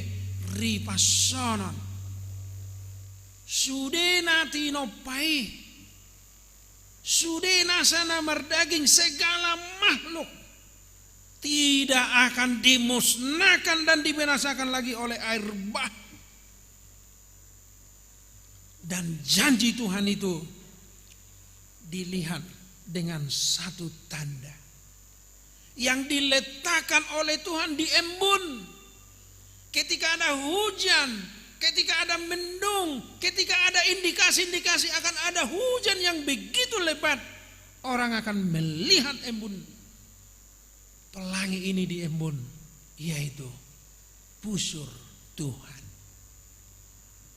ripasonon. Sude na tinompa i, sude nasa na mardaging, segala makhluk tidak akan dimusnahkan dan dibinasakan lagi oleh air bah. Dan janji Tuhan itu dilihat dengan satu tanda. yang diletakkan oleh Tuhan di embun. Ketika ada hujan, ketika ada mendung, ketika ada indikasi-indikasi akan ada hujan yang begitu lebat, orang akan melihat embun, pelangi ini di embun, yaitu busur Tuhan.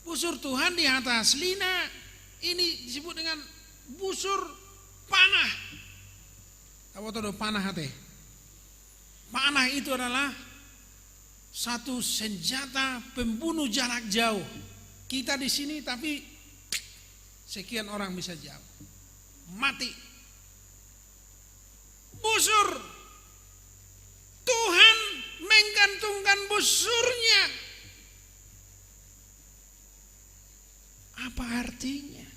Busur Tuhan di hata aslina ini disebut dengan busur panah. Tahu atau panah ate? Panah itu adalah satu senjata pembunuh jarak jauh. Kita di sini, tapi sekian orang bisa jauh. Mati. Busur. Tuhan menggantungkan busurnya. Apa artinya?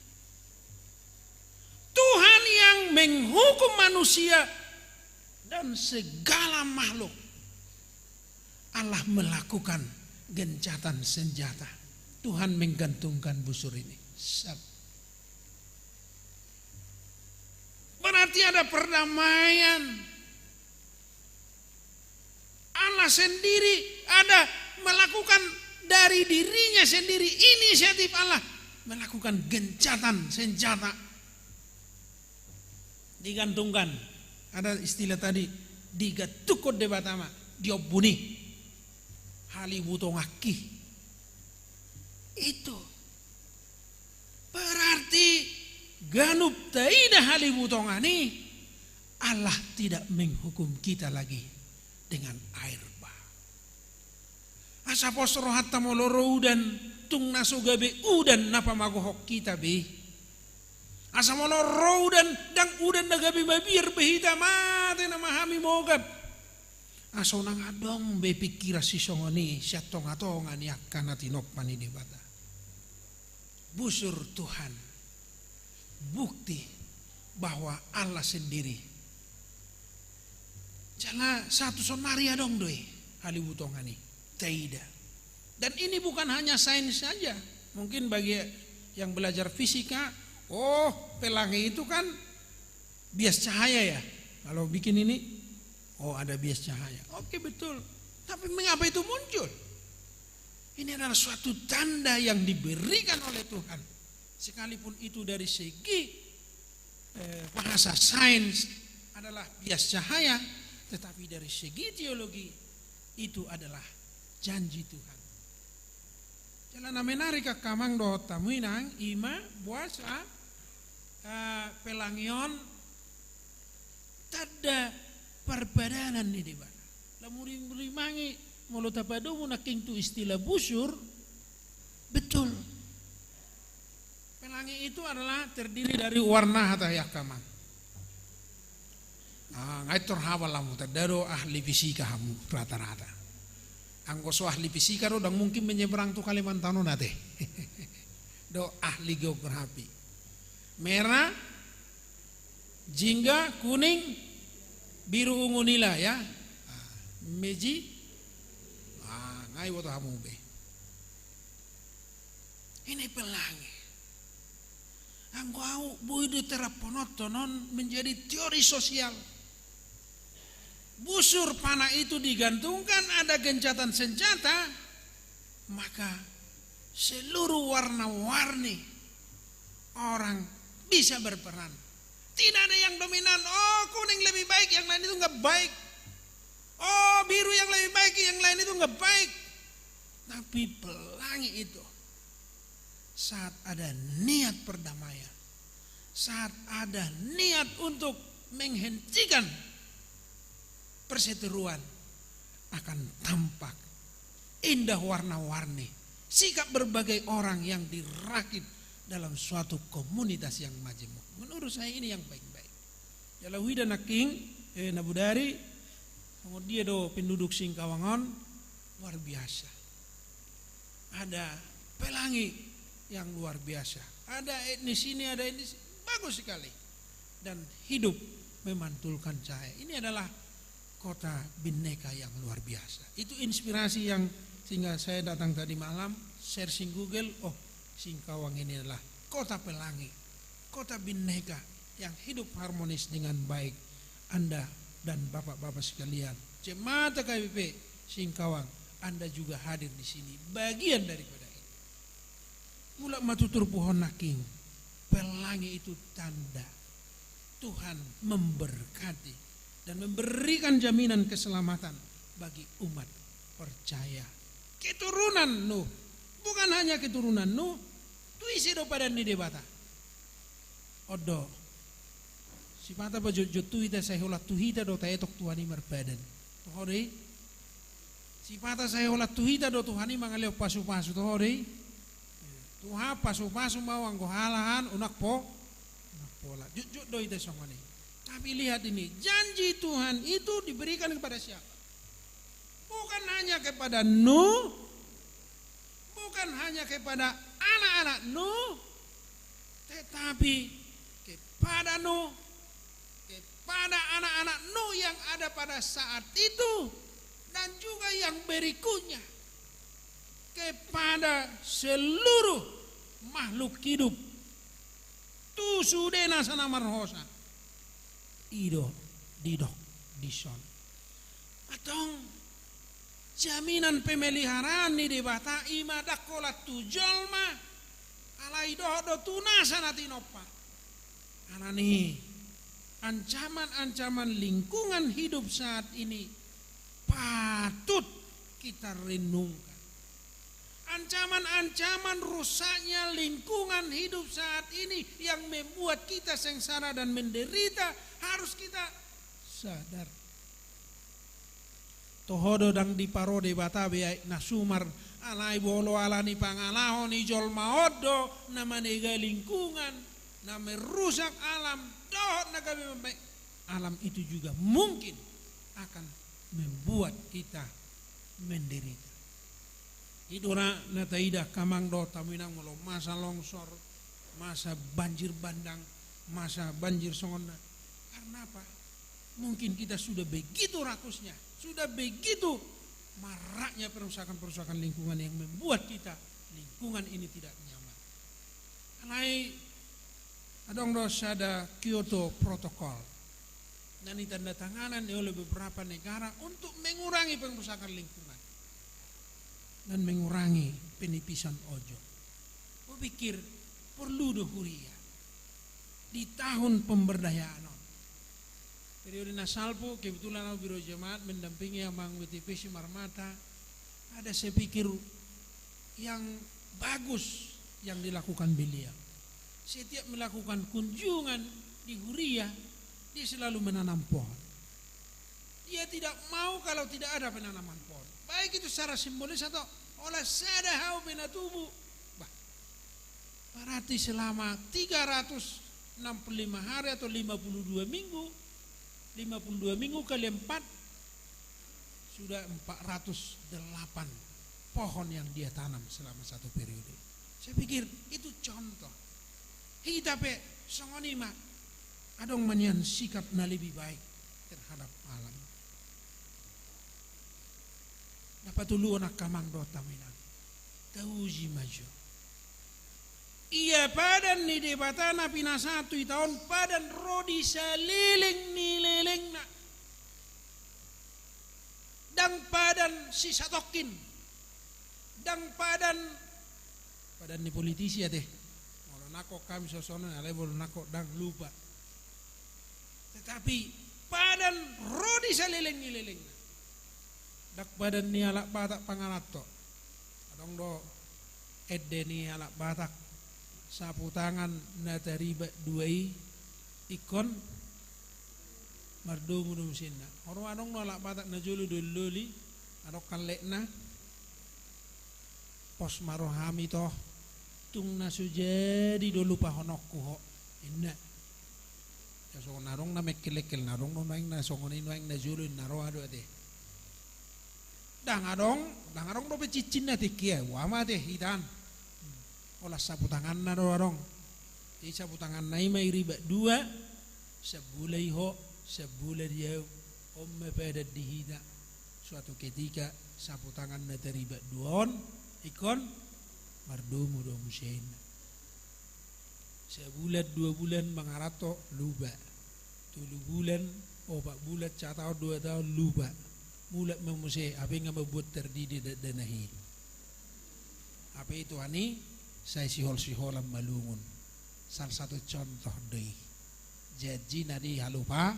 Tuhan yang menghukum manusia dan segala makhluk. Allah melakukan gencatan senjata. Tuhan menggantungkan busur ini. Sab. Berarti ada perdamaian. Allah sendiri ada melakukan dari dirinya sendiri, inisiatif Allah melakukan gencatan senjata. Digantungkan. Ada istilah tadi, digantungkon Debata ma, diombun i halibutonganki. Itu berarti ganup taida halibutongan i, Allah tidak menghukum kita lagi dengan air bah. Asa pos rohanta molo ro udan, tung na so gabe udan na pamagohon hita be. Asa molo ro udan, ndang udan na gabe mabiar be hita, mate nama hami mogap. Asa unang adong be pingkiran sisongon i sian tongatonga ni angka na tinompa ni Debata. Busur Tuhan, bukti bahwa Allah sendiri. Jala satu sonari adong do i halibutongan i taida. Dan ini bukan hanya sains saja. Mungkin bagi yang belajar fisika, oh, pelangi itu kan bias cahaya ya. Kalau bikin ini, oh, ada bias cahaya. Oke, betul. Tapi mengapa itu muncul? Ini adalah suatu tanda yang diberikan oleh Tuhan. Sekalipun itu dari segi, eh, bahasa sains adalah bias cahaya, tetapi dari segi teologi itu adalah janji Tuhan. Jala na menarik angka amang dohot hamu inang, ima boasa, eh, pelangi on tanda parpadanan ni Debata. Lam urimurimangi, molo tapadomu nangkin tu istilah busur, betul. Pelangi itu adalah terdiri dari warna, hata i angka amang. Ah, nga i tor hapal hamu, tanda do ahli fisika hamu rata-rata. Anggo so ahli fisika do, ndang mungkin menyeberang tu Kalimantan on ate. Do ahli geografi. Merah, jingga, kuning, biru, ungu, nila, ya. Ah, meji. Ah, nga i boto hamu be. Ini pelangi. Anggo au boi do terapon on, on menjadi teori sosial. Busur panah itu digantungkan, ada gencatan senjata, maka seluruh warna-warni orang bisa berperan. Tidak ada yang dominan, oh, kuning lebih baik, yang lain itu nggak baik. Oh, biru yang lebih baik, yang lain itu nggak baik. Tapi pelangi itu, saat ada niat perdamaian, saat ada niat untuk menghentikan perseteruan, akan tampak indah warna-warni sikap berbagai orang yang dirakit dalam suatu komunitas yang majemuk. Menurut saya ini yang baik-baik. Jala huida nangkin, eh, na bodari, songon dia do penduduk Singkawang on, luar biasa. Ada pelangi yang luar biasa. Ada etnis ini, ada etnis, bagus sekali. Dan hidup memantulkan cahaya. Ini adalah kota Bhinneka yang luar biasa. Itu inspirasi yang sehingga saya datang tadi malam, searching Google, oh, Singkawang ini adalah kota pelangi, kota Bhinneka yang hidup harmonis dengan baik. Anda dan bapak-bapak sekalian, jemaat H K B P Singkawang, Anda juga hadir di sini, bagian daripada ini. Mulak ma tu turpuk on nangkin, pelangi itu tanda Tuhan memberkati dan memberikan jaminan keselamatan bagi umat percaya. Keturunan Nuh, bukan hanya keturunan Nuh, tu ise do padan ni Debata. On do. Sipata pajotjot tu hita, sai holan tu hita do taetok Tuhan i marpadan. Toho do i? Sipata sai holan tu hita do Tuhan i mangalehon pasupasu, toho do i? Tuhan, pasupasu ma au anggo halahan, unang po, unang pola. Jotjot do hita songon i. Tapi lihat ini, janji Tuhan itu diberikan kepada siapa? Bukan hanya kepada Nuh, bukan hanya kepada anak-anak Nuh, tetapi kepada Nuh, kepada anak-anak Nuh yang ada pada saat itu, dan juga yang berikutnya, kepada seluruh makhluk hidup. Tu sude nasa na marhosa. I do didok dison. Antong, jaminan pemeliharaan ni Debata i ma ndang holan tu jolma, alai dohot do tu nasa na tinompa. Alani ancaman-ancaman lingkungan hidup saat ini patut kita renungkan. Ancaman-ancaman rusaknya lingkungan hidup saat ini yang membuat kita sengsara dan menderita, harus kita sadar. Toho do, ndang diparo Debata be aek na sumar, alai molo alani pangalaho ni jolma on do na manega lingkungan, na merusak alam, dohot na gabe mambahen, alam itu juga mungkin akan membuat kita menderita. I do na taida angka amang dohot hamu inang, molo masa longsor, masa banjir bandang, masa banjir songon na. Karena apa? Mungkin kita sudah begitu rakusnya, sudah begitu maraknya perusakan-perusakan lingkungan yang membuat kita, lingkungan ini tidak nyaman. Alai adong do sada Kyoto Protocol na nitandatanganan i oleh beberapa negara untuk mengurangi pengerusakan lingkungan dan mengurangi penipisan ozon. Hupikir porlu do huria di tahun pemberdayaan on. Periode na salpu, kebetulan au biro jemaat mendampingi amang W T P Simarmata, ada saya pikir yang bagus yang dilakukan beliau. Setiap melakukan kunjungan di huria, dia selalu menanam pohon. Dia tidak mau kalau tidak ada penanaman pohon. Baik itu secara simbolis atau olah sada hau pe na tubu. Bah, berarti selama tiga ratus enam puluh lima hari atau lima puluh dua minggu, lima puluh dua minggu kali empat, sudah empat ratus delapan pohon yang dia tanam selama satu periode. Saya pikir itu contoh. Hita pe songon i ma, adong ma nian sikap na lebih baik terhadap alam. Na patoluhon angka amang dohot hamu inang, tauji ma jo. Ia padan ni Debata na pinasahat tu hita on padan ro di saleleng ni lelengna. Ndang padan sisatongkin. Ndang padan, padan ni politisi ate. Molo nangkok hami sonsonon, alai molo nangkok ndang, lupa. Tetapi padan ro di saleleng ni lelengna. Ndang padan ni halak Batak pangaranto. Adong do ende ni halak Batak, sapu tangan na taribat dua i ingkon mardomu do musena. Olo, adong do halak Batak na jolo doli-doli, adong halletna, pos ma rohami toh, tung na so jadi do lupahononku ho, ninna. Ia songon adong na mengkel-engkel, na adong do nuaeng na songon i nuaeng na jolo, ninna, roha do ate. Ndang adong, ndang adong dope cincinna tingki i, ua ma ate hita an. Olas sapu tanganna do adong. Jadi sapu tanganna i ma iribat dua, sambula i ho, sambula di au, on ma padan di hita. Suatu ketika sapu tangan na taribat dua on ingkon mardomu do musena. Sabulan dua bulan mangaranto, lupa. Tolu bulan Opat bulan, sataon, dua taon, lupa. Mulak ma muse, hape nga mambuat tardidi dakdanak i. Hape Tuhan i, sai sihol-siholan ma lungun. Salah satu contoh do i. Janji na di halupa,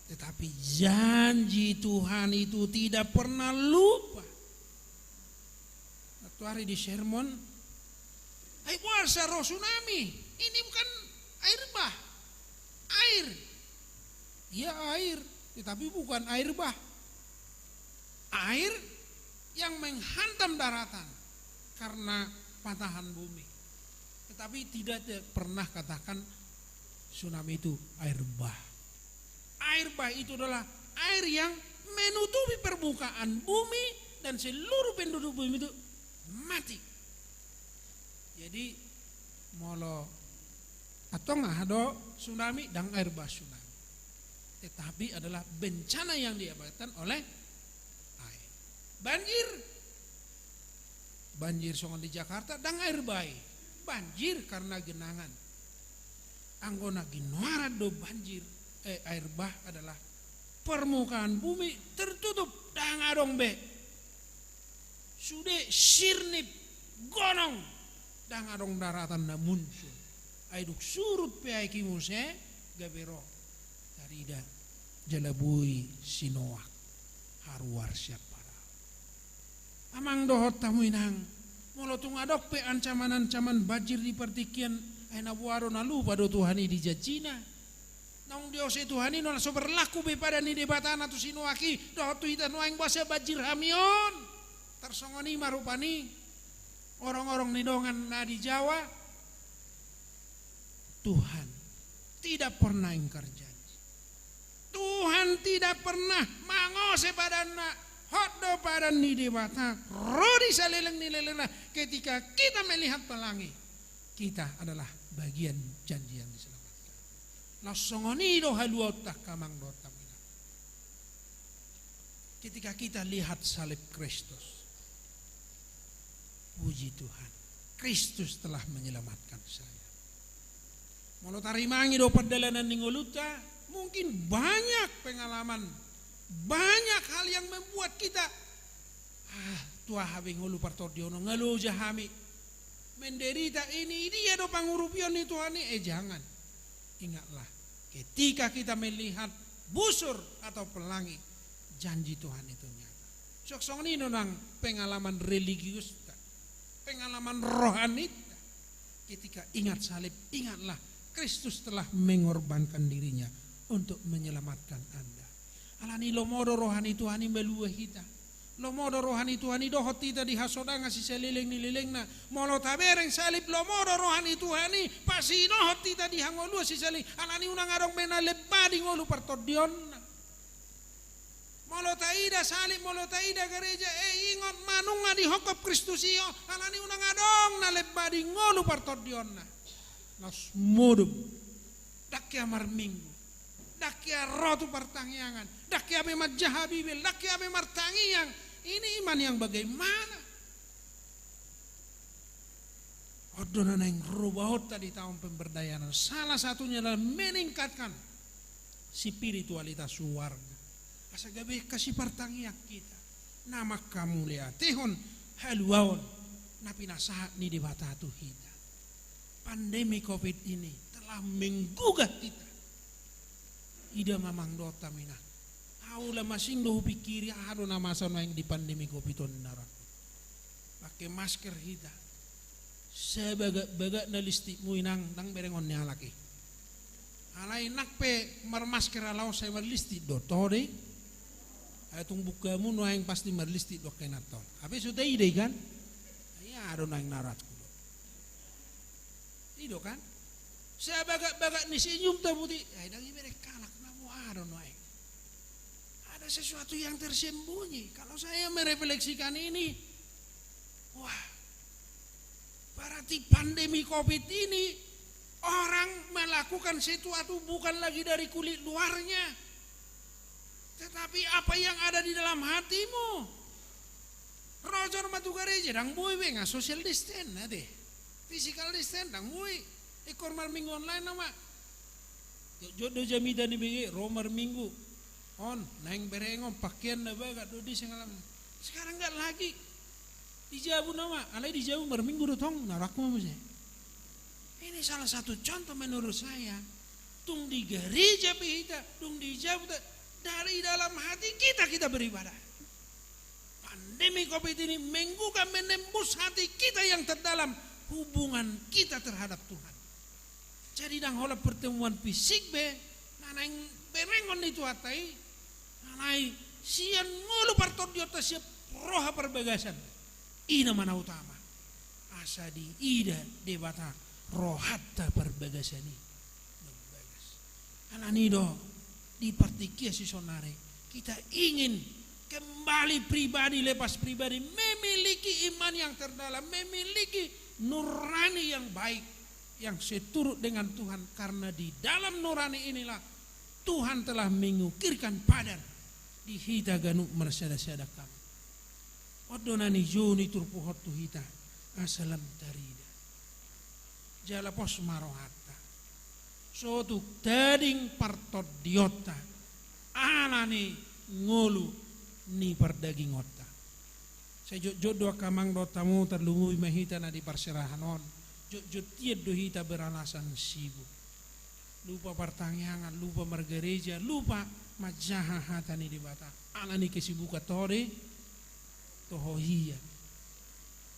tetapi janji Tuhan itu tidak pernah lupa. Satu hari di sermon, "Ai boasa ro tsunami? Ini bukan air bah. Air. Iya, air, tetapi bukan air bah. Air yang menghantam daratan karena patahan bumi. Tetapi tidak, tidak pernah katakan tsunami itu air bah." Air bah itu adalah air yang menutupi permukaan bumi dan seluruh penduduk bumi itu mati. Jadi, molo antong aha do tsunami, ndang air bah tsunami. Tetapi adalah bencana yang diakibatkan oleh air. Banjir. Banjir songon di Jakarta, ndang air bah i. Banjir karena genangan. Anggo na ginoaran do banjir, eh, air bah adalah permukaan bumi tertutup, ndang adong be. Sude sirnip, gonong, ndang adong daratan na muncul. Ai dung surut pe aek i muse, gabe ro tarida jala boi si Noak haruar sian parau. Amang dohot hamu inang, molo tung adong pe ancaman-ancaman banjir di partingkian, ai na boha do, na lupa do Tuhan i di janjina. Naung diose Tuhan i, na so berlaku be padan ni Debata na tu si Noak i, dohot tu hita nuaeng, boasa banjir hami on. Tarsongon i ma rupani horong-horong ni dongan na di Jawa. Tuhan tidak pernah ingkar janji. Tuhan tidak pernah mangose padanna. Hot do padan ni Debata ro di saleleng ni lelengna. Ketika kita melihat pelangi, kita adalah bagian janji yang diselamatkan. Laos songon i do haluaonta, amang dohot hamu inang. Ketika kita lihat salib Kristus, puji Tuhan, Kristus telah menyelamatkan saya. Molo tarimangi do pardalanan ni ngolunta, mungkin banyak pengalaman, banyak hal yang membuat kita, "Ah, tu aha be ngolu partondion on, nga loja hami. Menderita ini, dia do pangurupion ni Tuhan i." Eh, jangan. Ingatlah, ketika kita melihat busur atau pelangi, janji Tuhan itu nyata. Suang songon i do nang pengalaman religiusta, pengalaman rohanita. Ketika ingat salib, ingatlah Kristus telah mengorbankan dirinya untuk menyelamatkan Anda. Alani lomo do roha ni Tuhan i malua hita. Lomo do roha ni Tuhan i dohot hita di hasodangan sisaleleng ni lelengna. Molo tabereng salib, lomo do roha ni Tuhan i pasinohot hita di hangoluan sisaleleng. Alani unang adong be na lemba di ngolu partondionna. Molo taida salib, molo taida gareja, eh, ingot ma nunga dihophop Kristus i, o, alani unang adong na lemba di ngolu partondionna. Laos modom. Ndang hea marminggu. Ndang hea ro tu partangiangan. Ndang hea be manjaha Bibel. Ndang hea be martangiang. Ini iman yang bagaimana? On do na naeng robaonta di taon pemberdayaan. Salah satunya adalah meningkatkan spiritualitas warga. Asa gabe angka sipartangiang hita. Na manghamauliatehon haluaon na pinasahat ni Debata tu hita. Pandemi covid ini telah menggugah kita. Ida ma, amang dohot hamu inang. Ahu lam asing do hupingkiri aha do na masa nuaeng di pandemi covid on, ninna rohangku. Pake masker hita. Sabagak-bagak na listikmu inang, ndang berengon ni halak i. Alai nang pe marmasker ala on sai marlistik do, toho do i? Ai tung bukamu nuaeng pasti marlistik do angka inanta on. Hape so taida i kan? Ia do nuaeng na rohangku do. I do kan? Sabagak-bagak ni senyum tabuti, ai ndang ibereng halak, na boha do nuaeng? Ada sesuatu yang tersembunyi. Kalau saya merefleksikan ini, wah, berarti pandemi covid ini orang melakukan sesuatu bukan lagi dari kulit luarnya, tetapi apa yang ada di dalam hatimu. Ro jolma tu gareja, ndang boi be, nga social distance, ate. Physical distance, ndang boi. Ingkon marminggu online nama. Jotjot do jamita ni bege, ro marminggu. On, naeng berengon, pakean na bagak do di sengalaman. Sekarang nggak lagi. Di jabu nama, alai di jabu marminggu do tong, na rangku ma muse. Ini salah satu contoh menurut saya. Tung di gereja pe hita, tung di jabu ta, dari dalam hati kita, kita beribadah. Pandemi covid ini menggugat, menembus hati kita yang terdalam, hubungan kita terhadap Tuhan. Jadi ndang holan pertemuan fisik be, na naeng berengon ni Tuhanta i, na naeng sian ngolu partondionta, sian roha parbagasan. I na ma na utama. Asa diida Debata rohanta parbagasan i. Bagas. Alani do, di partingkian sisonari, kita ingin kembali pribadi lepas pribadi, memiliki iman yang terdalam, memiliki nurani yang baik, yang seturut dengan Tuhan, karena di dalam nurani inilah Tuhan telah mengukirkan padan di hita ganup marsada-sada. Kam on do na nijou ni turpuk on tu hita, asa lam tarida. Jala pos ma rohanta. So tung tading partondionta, alani ngolu ni pardagingonta. Sai jotjot do angka amang dohot hamu, tarlumobi ma hita na di parserahan on. Jotjot hian do hita beralasan sibuk. Lupa partangiangan, lupa margereja, lupa manjaha hata ni Debata. Alani kesibukan, toho do i? Toho hian.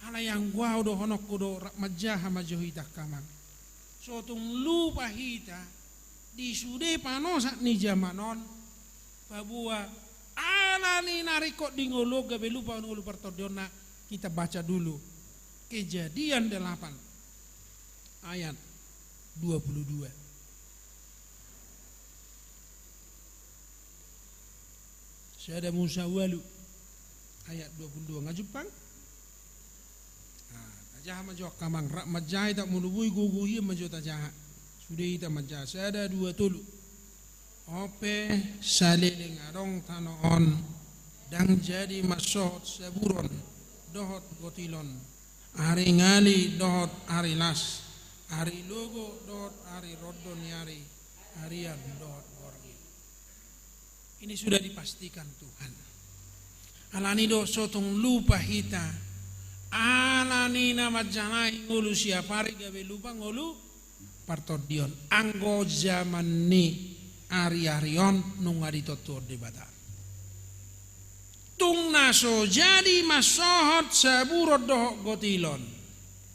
Alai anggo au dohononku do, rap manjaha ma jo hita angka amang. So tung lupa hita di sude panosak ni jaman on, paboa alani na ringkot di ngolu on gabe lupa ngolu partondionna. Kita baca dulu Kejadian delapan ayat dua puluh dua. Sada Musa ualu ayat dua puluh dua, nga jumpang? Nah, tajaha ma jo angka amang, rap manjaha hita, molo boi gogo hian ma jo tajaha. Sude hita manjaha, sada, dua, tolu. On pe saleleng adong tano on, ndang jadi mansohot saburon dohot gotilon, ari ngali dohot ari las, ari logo dohot ari rondo ni ari, arian dohot borngin. Ini sudah dipastikan Tuhan. Alani do so tung lupa hita, alani na manjalahi ngolu siap ari gabe lupa ngolu partondion. Anggo jaman ni ari-ari on nunga ditontuhon Debata. Tung na so jadi mansohot saburon dohot gotilon,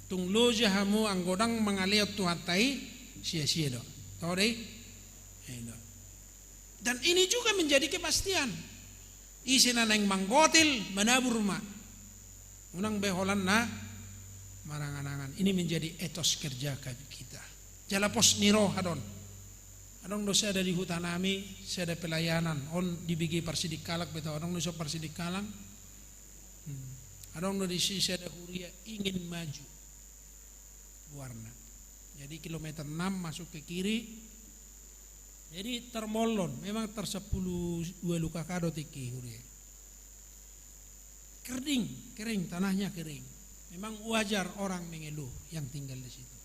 tung loja hamu anggo ndang mangalehon Tuhanta i, sia-sia do. Toho do i? Eno. Dan ini juga menjadi kepastian. Ise na naeng manggotil, manabur ma. Unang be holan na marangan-angan. Ini menjadi etos kerja ka-, kita. Jala pos ni roha do on. Adong do sada di huta nami, sada pelayanan, on di B G Parsidikkalang pe tau, adong do dison Parsidikkalang. Hmm. Adong do disi sada huria ingin maju. Goarna. Jadi kilometer enam masuk ke kiri. Jadi tarmollon, memang tarsapulu ualu K K do tingki huria. Kerding, kering, tanahnya kering. Memang wajar orang mengeluh yang tinggal di situ.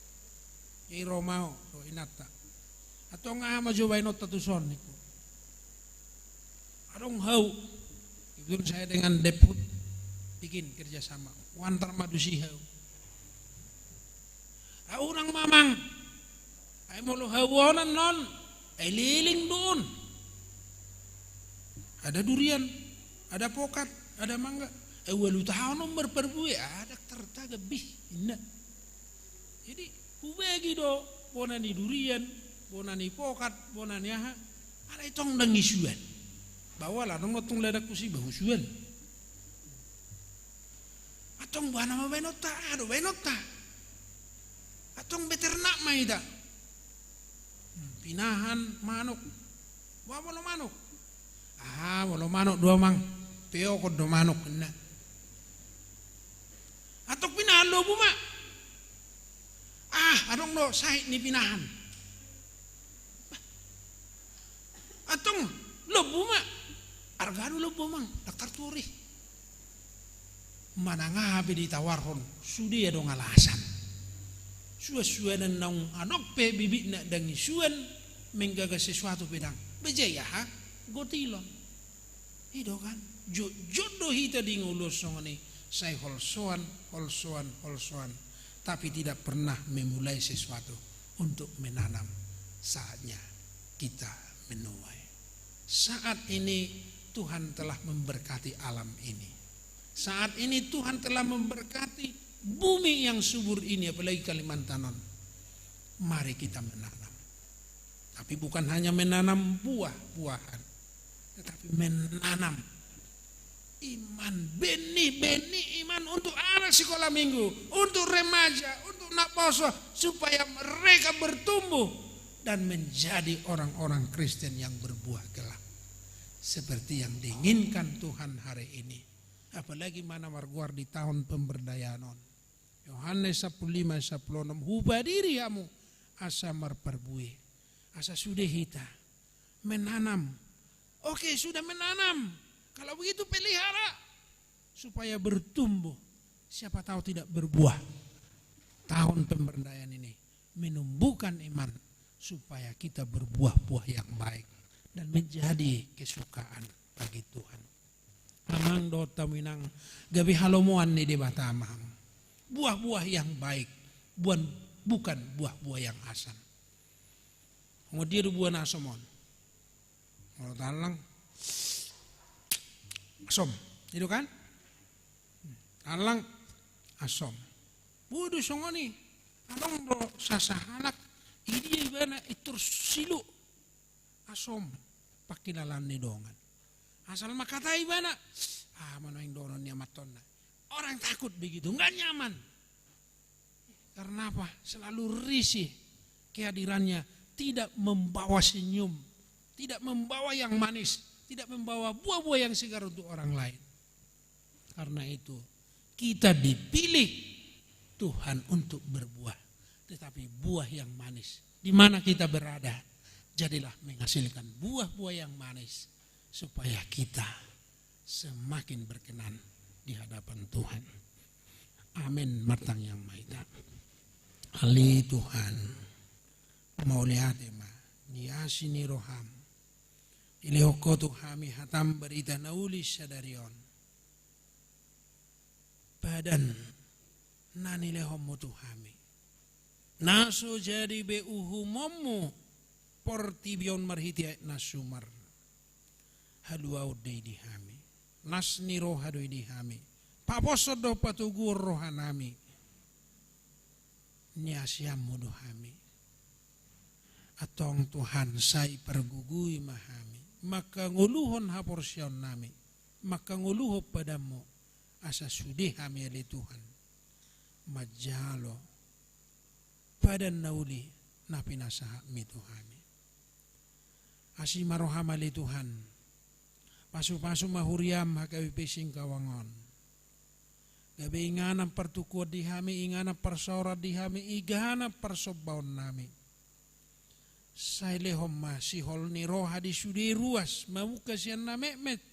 Jadi ro ma au, ro inanta. Antong aha ma jo baenonta tuson, ningku. Adong hau. Kebetulan saya dengan Debhub bikin kerjasama. Huantar ma tusi hau. Au unang, Mamang. Ai molo hau on annon, ai leleng do on. Ada durian, ada pokat, ada mangga. Ai ualu taon on marparbue, ndang tartagam be, ninna. Jadi hubege do bona ni durian, bona ni pokat, bona ni aha. Alai tong ndang isuan. Bahwa lah, adong do tong ladang tusi, bah husuan. Antong boha nama baenonta, aha do baenonta? Antong beternak ma hita. Hmm, pinahan manuk. Boha molo manuk? Aha, molo manuk do, Amang, peokon do manuk, ninna. Antong pinahan lobu ma. Ah, adong do sahit ni pinahan. Bah. Antong lobu ma. Arga do lobu, Amang, ndang tartuhor i. Manang aha pe ditawarhon, sude adong alasan. Suan-suanan naung anok pe bibitna ndang isuan, menggagas sesuatu pe ndang. Bajai aha? Gotilon. I do kan? Jotjot do hita di ngolu on songon i, sai holsoan, holsoan, holsoan. Tapi tidak pernah memulai sesuatu untuk menanam. Saatnya kita menuai. Saat ini Tuhan telah memberkati alam ini. Saat ini Tuhan telah memberkati bumi yang subur ini, apalagi Kalimantan on. Mari kita menanam. Tapi bukan hanya menanam buah-buahan, tetapi menanam iman, benih-benih iman untuk anak sekolah minggu, untuk remaja, untuk naposo, supaya mereka bertumbuh dan menjadi orang-orang Kristen yang berbuah kelak. Seperti yang diinginkan Tuhan hari ini. Apalagi mana margoar di tahun pemberdayaan on. Yohanes sampulu lima sampulu onom, hupadiri hamu asa marparbue. Asa sude hita menanam. Oke, sudah menanam. Kalau begitu pelihara supaya bertumbuh. Siapa tahu tidak berbuah. Tahun pemberdayaan ini menumbuhkan iman supaya kita berbuah-buah yang baik dan menjadi kesukaan bagi Tuhan. Amang dohot hamu inang, gabe halomoan ni Debata ma hamu. Buah-buah yang baik, buan-, bukan buah-buah yang asam. Songon dia do buah na asom on. Molo talang, asom. I do kan? Talang, asom. Bodo songon i. Adong do sasahalak, i dia ibana i tor siluk. Asom, pangkilalaan ni dongan. Asal mangkatai ibana, ah, manuaeng dohonon ni amantonna. Orang takut begitu, nggak nyaman. Karena apa? Selalu risih kehadirannya, tidak membawa senyum, tidak membawa yang manis, tidak membawa buah-buah yang segar untuk orang lain. Karena itu, kita dipilih Tuhan untuk berbuah, tetapi buah yang manis. Di mana kita berada, jadilah menghasilkan buah-buah yang manis, supaya kita semakin berkenan di hadapan Tuhan. Amin. Martangiang ma hita. Ale Tuhan, mauliate ma di asi ni roham. Dilehon Ho tu hami hatam barita na uli sadari on. Padan na nilehonmu tu hami, na so jadi be uhumonmu portibi on marhite aek na sumar. Haluaon do i di hami, las ni roha do i di hami, paposhon dohot patoguon rohanami. Niasianmu do hami. Antong Tuhan, sai pargogoi ma hami mangkangoluhon haporseaonnami, mangkangoluhon padanmu, asa sude hami ale Tuhan manjalo padan na uli na pinasahatmi tu hami. Asi ma roham ale Tuhan. Pasupasu ma huriam H K B P Singkawang on. Gabe inganan partungkoan di hami, inganan parsaoran di hami, inganan parsombaonnami. Sai lehon ma sihol ni roha di sude ruas, mamungka sian na metmet,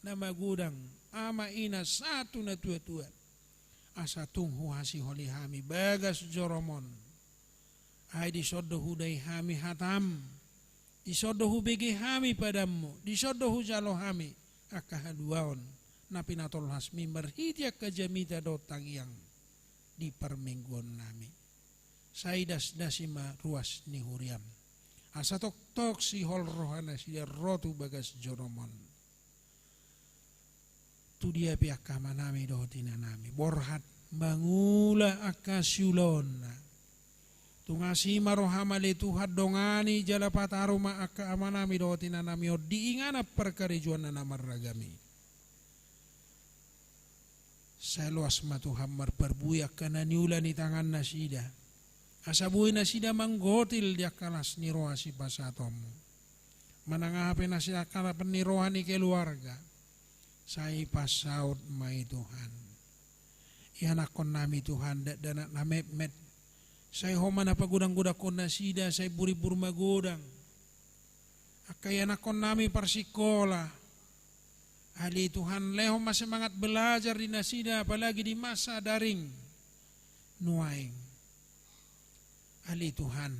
na magodang, ama ina sahat tu na tuatua. Asa tung huhasiholi hami bagas jorom on. Ai dison do hudai hami hatam, dison do hubege hami padanmu, dison do hujalo hami angka haluaon na pinatolhasmi marhite angka jamita dohot tangiang di parmingguonnami. Sai dasdasi ma ruas ni huriam, asa toktok sihol rohanasida ro tu bagas jorom on. Tu dia pe angka amanami dohot inanami borhat mangula angka siulaonna, tung asi ma roham ale Tuhan, dongani jala pataru ma angka amanami dohot inanami on di inganan parkarejoanna na marragam i. Sai loas ma Tuhan marparbue angka na niula ni tangannasida, asa boi nasida manggotil di angka las ni roha sipasahatonmu. Manang aha pe nasida angka las ni roha ni keluarga, sai pasaut ma i Tuhan. Ianakkonnami Tuhan, dakdanak na metmet, sai Ho ma na pagodanggodangkon nasida, sai burimbur magodang. Angka ianakkonnami parsingkola, ale Tuhan, lehon ma semangat belajar di nasida, apalagi di masa daring nuaeng. Ale Tuhan,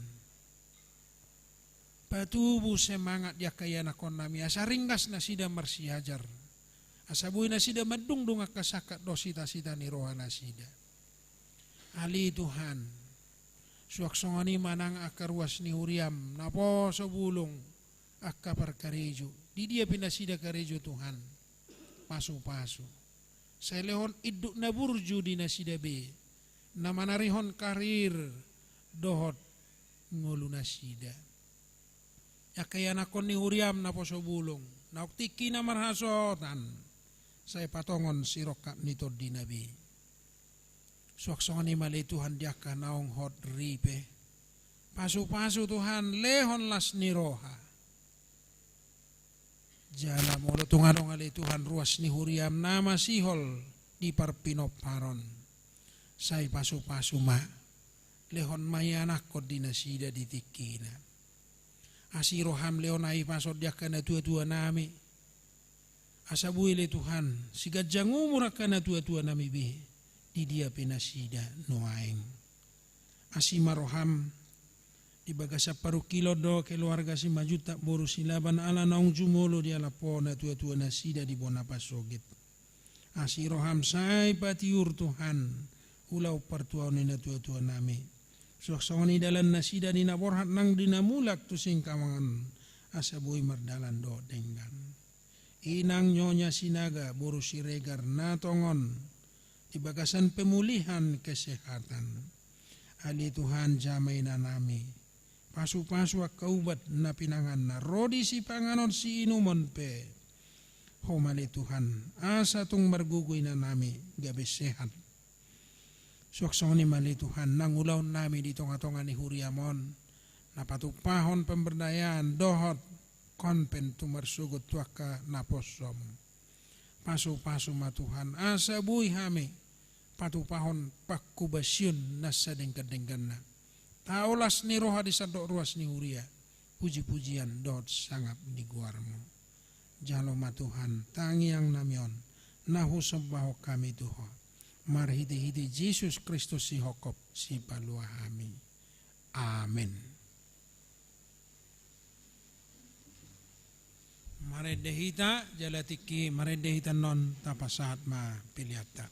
Patubu semangat di angka ianakkonnami, asa ringgas nasida marsiajar, asa boi nasida mandungdung angka sangkap dohot sitasita ni rohanasida. Ale Tuhan, suang songon i ma nang angka ruas ni huriaM, naposo bulung, angka parkarejo, di dia pe nasida karejo Tuhan, pasupasu. Sai lehon induk na burju di nasida be, na manarihon karir dohot ngolunasida. Angka ianakkon ni huriaM naposo bulung, naung tingkina marhasohotan, sai patongon sirongkap ni tondina be. Suang songon i ma ale Tuhan di angka naung hot ripe. Pasupasu Tuhan, lehon las ni roha. Jala molo tung adong ale Tuhan ruas ni huriaM na masihol di parpinomparon, sai pasupasu ma, lehon ma ianakkon di nasida di tingkina. Asi rohaM lehon ahi pasu di angka natuatuanami. Asa boi ale Tuhan, siganjang umur angka natuatuanami be, di dia pe nasida nuaeng. Asi ma rohaM, di bagasan parungkilon dohot keluarga Simanjuntak boru Silaban ala naung jumolo dialap Ho natuatuanasida di bona pasogit. Asi rohaM sai patiur Tuhan, ulaon partuaon ni natuatuanami. Suang songon i dalannasida di na borhat nang di na mulak tu Singkamangan, asa boi mardalan dohot denggan. Inang Nyonya Sinaga boru Siregar na tongon di bagasan pemulihan kesehatan. Ale Tuhan, jama inanami, pasupasu angka ubat na pinanganna, ro di sipanganon siinumon pe. Ho ma ale Tuhan, asa tung margogo inanami gabe sehat. Suang songon i ma ale Tuhan, nang ulaonnami di tongatonga ni huriaM on, na patumpahon pemberdayaan dohot konven tu marsogot tu angka naposoM. Pasupasu ma Tuhan, asa boi hami patupahon pangkobasion na sadenggan-dengganna. Tao las ni roha di sandok ruas ni huria, pujipujian dohot sangap di goarMu. Jalo ma Tuhan, tangiangnami on, na husombahon hami tu Ho. Marhitehite Jesus Kristus sihophop, sipalua hami. Amen. Marende hita, jala tingki marende hita annon, tapasahat ma peleanta.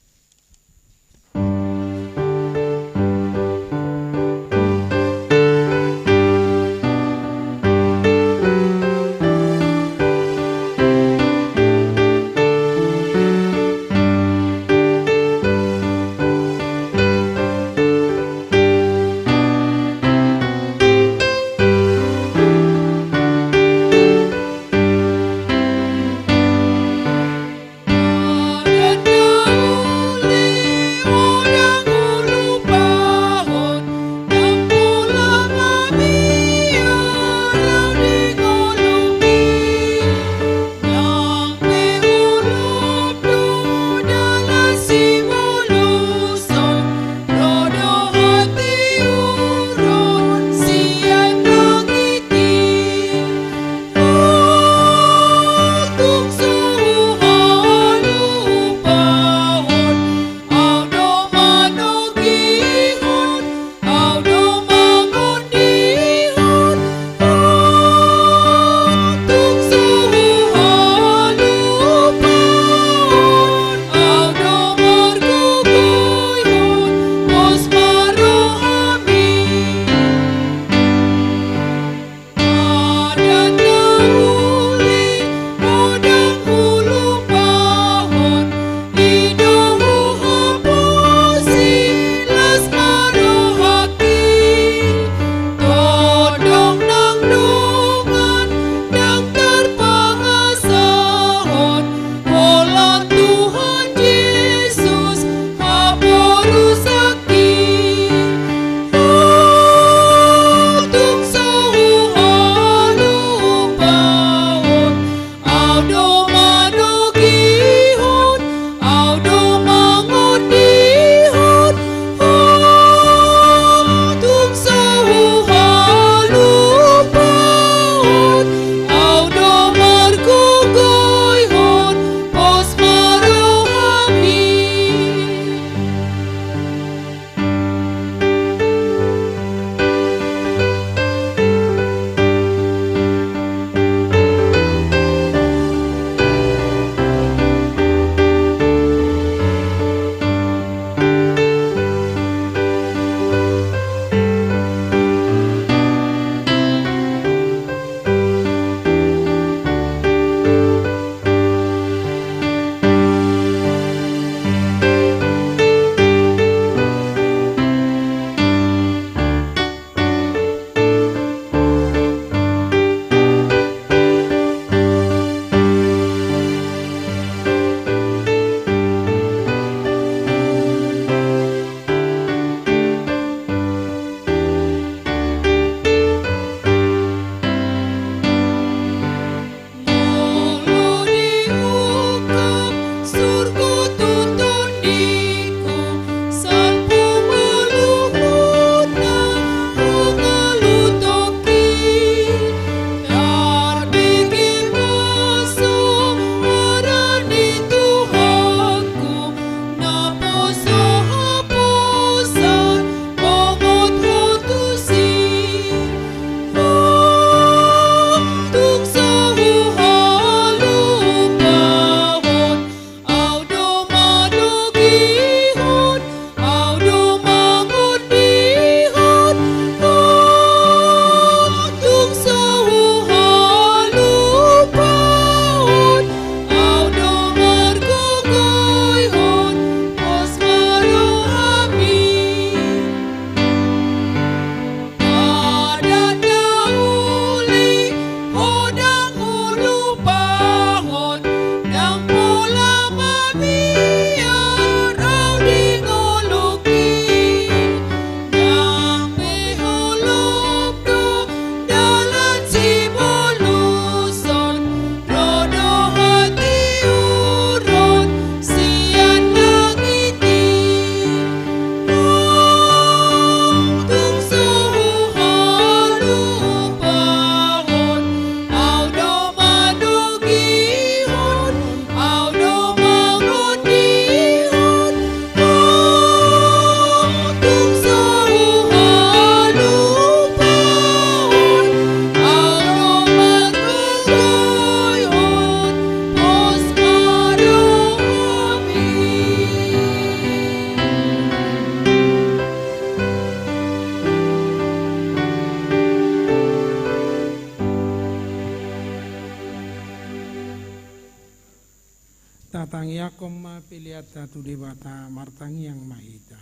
Tangiangkon ma peleanta tu Debata, martangiang ma hita.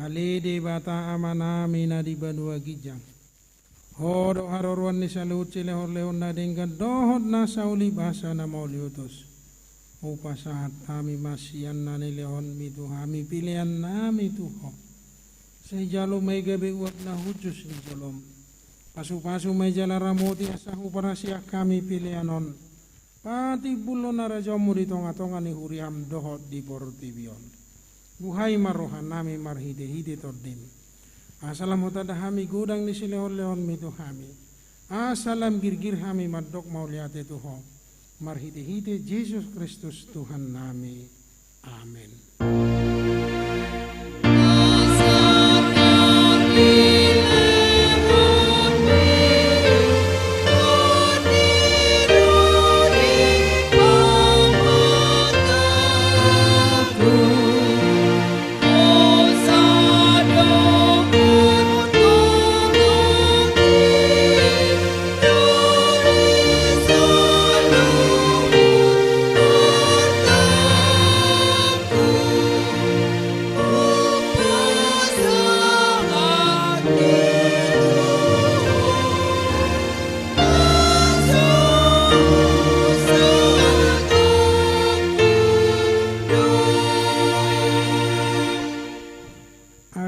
Ale Debata Amanami na di banua ginjang, Ho do haroroan ni saluhut silehonlehon na denggan dohot na saulibasa na mauliutus. Hupasahat hami ma sian na nilehonmi tu hami peleannami tu Ho. Sai jalo ma i gabe uap na hushus di jolom. Pasupasu ma i jala ramoti asa huparasiak hami pelean on patimbulhon harajaonmu di tongatonga ni huriam dohot di portibi on. Buhai ma rohanami marhitehite Tondim, asa lam hutanda hami godang ni silehonlehonmi tu hami. Asa lam girgir hami mandok mauliate tu Ho, marhitehite Jesus Kristus Tuhannami. Amen.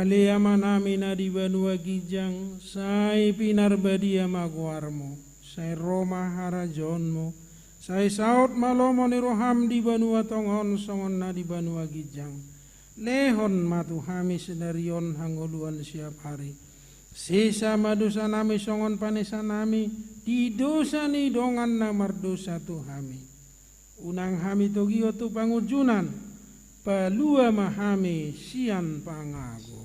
Ale Amanami na di banua ginjang, sai pinarbadia ma goarmu, sai ro ma harajaonmu, sai saut ma lomo ni roham di banua tonga on songon na di banua ginjang. Lehon ma tu hami sadari on hangoluan siap ari. Sesa ma dosanami songon panesanami di dosa ni dongan na mardosa tu hami. Unang hami togihon tu pangunjunan, palua ma hami sian pangago.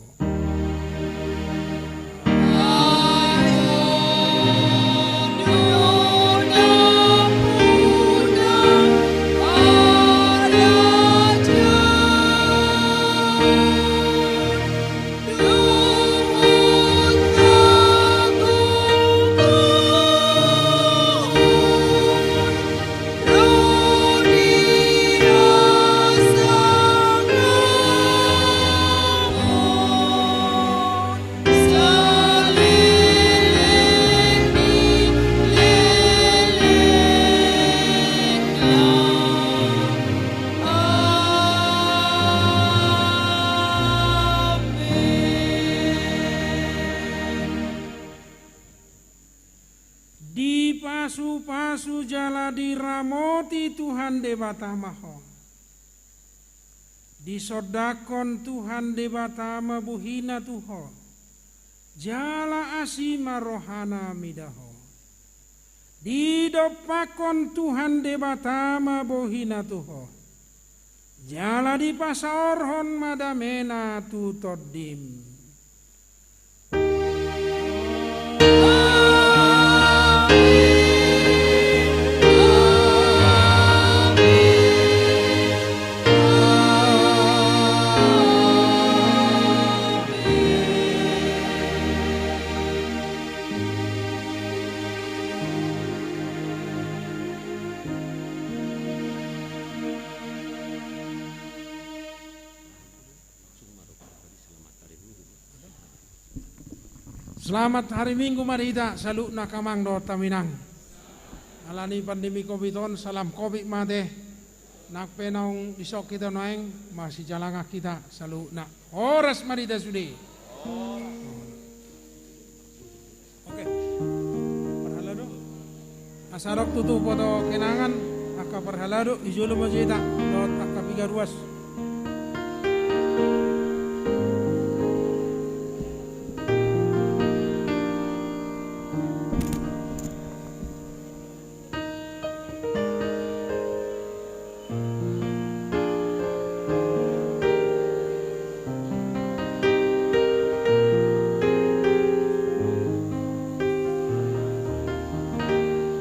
Dipasupasu jala diramoti Tuhan Debata ma ho. Disondangkon Tuhan Debata ma bohina tu ho, jala asi ma rohana mida ho. Didompakkon Tuhan Debata ma bohina tu ho, jala dipasaorhon ma damena tu tondim. Selamat hari Minggu ma di hita saluhutna angka amang dohot inang. Alani pandemi covid on, salam covid ma ate. Nang pe naung dison hita nuaeng, masijalangan hita saluhutna. Horas ma di hita sude. Oke. Parhalado. Asa adong tutu poto kenangan, angka parhalado, di jolo ma jita dohot angka piga ruas.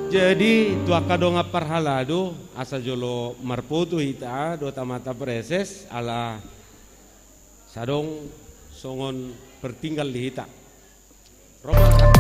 Jadi tu angka dongan parhalado, asa jolo marpoto hita dohot amanta praeses, ala sai adong songon pertinggal di hita. Ro ma.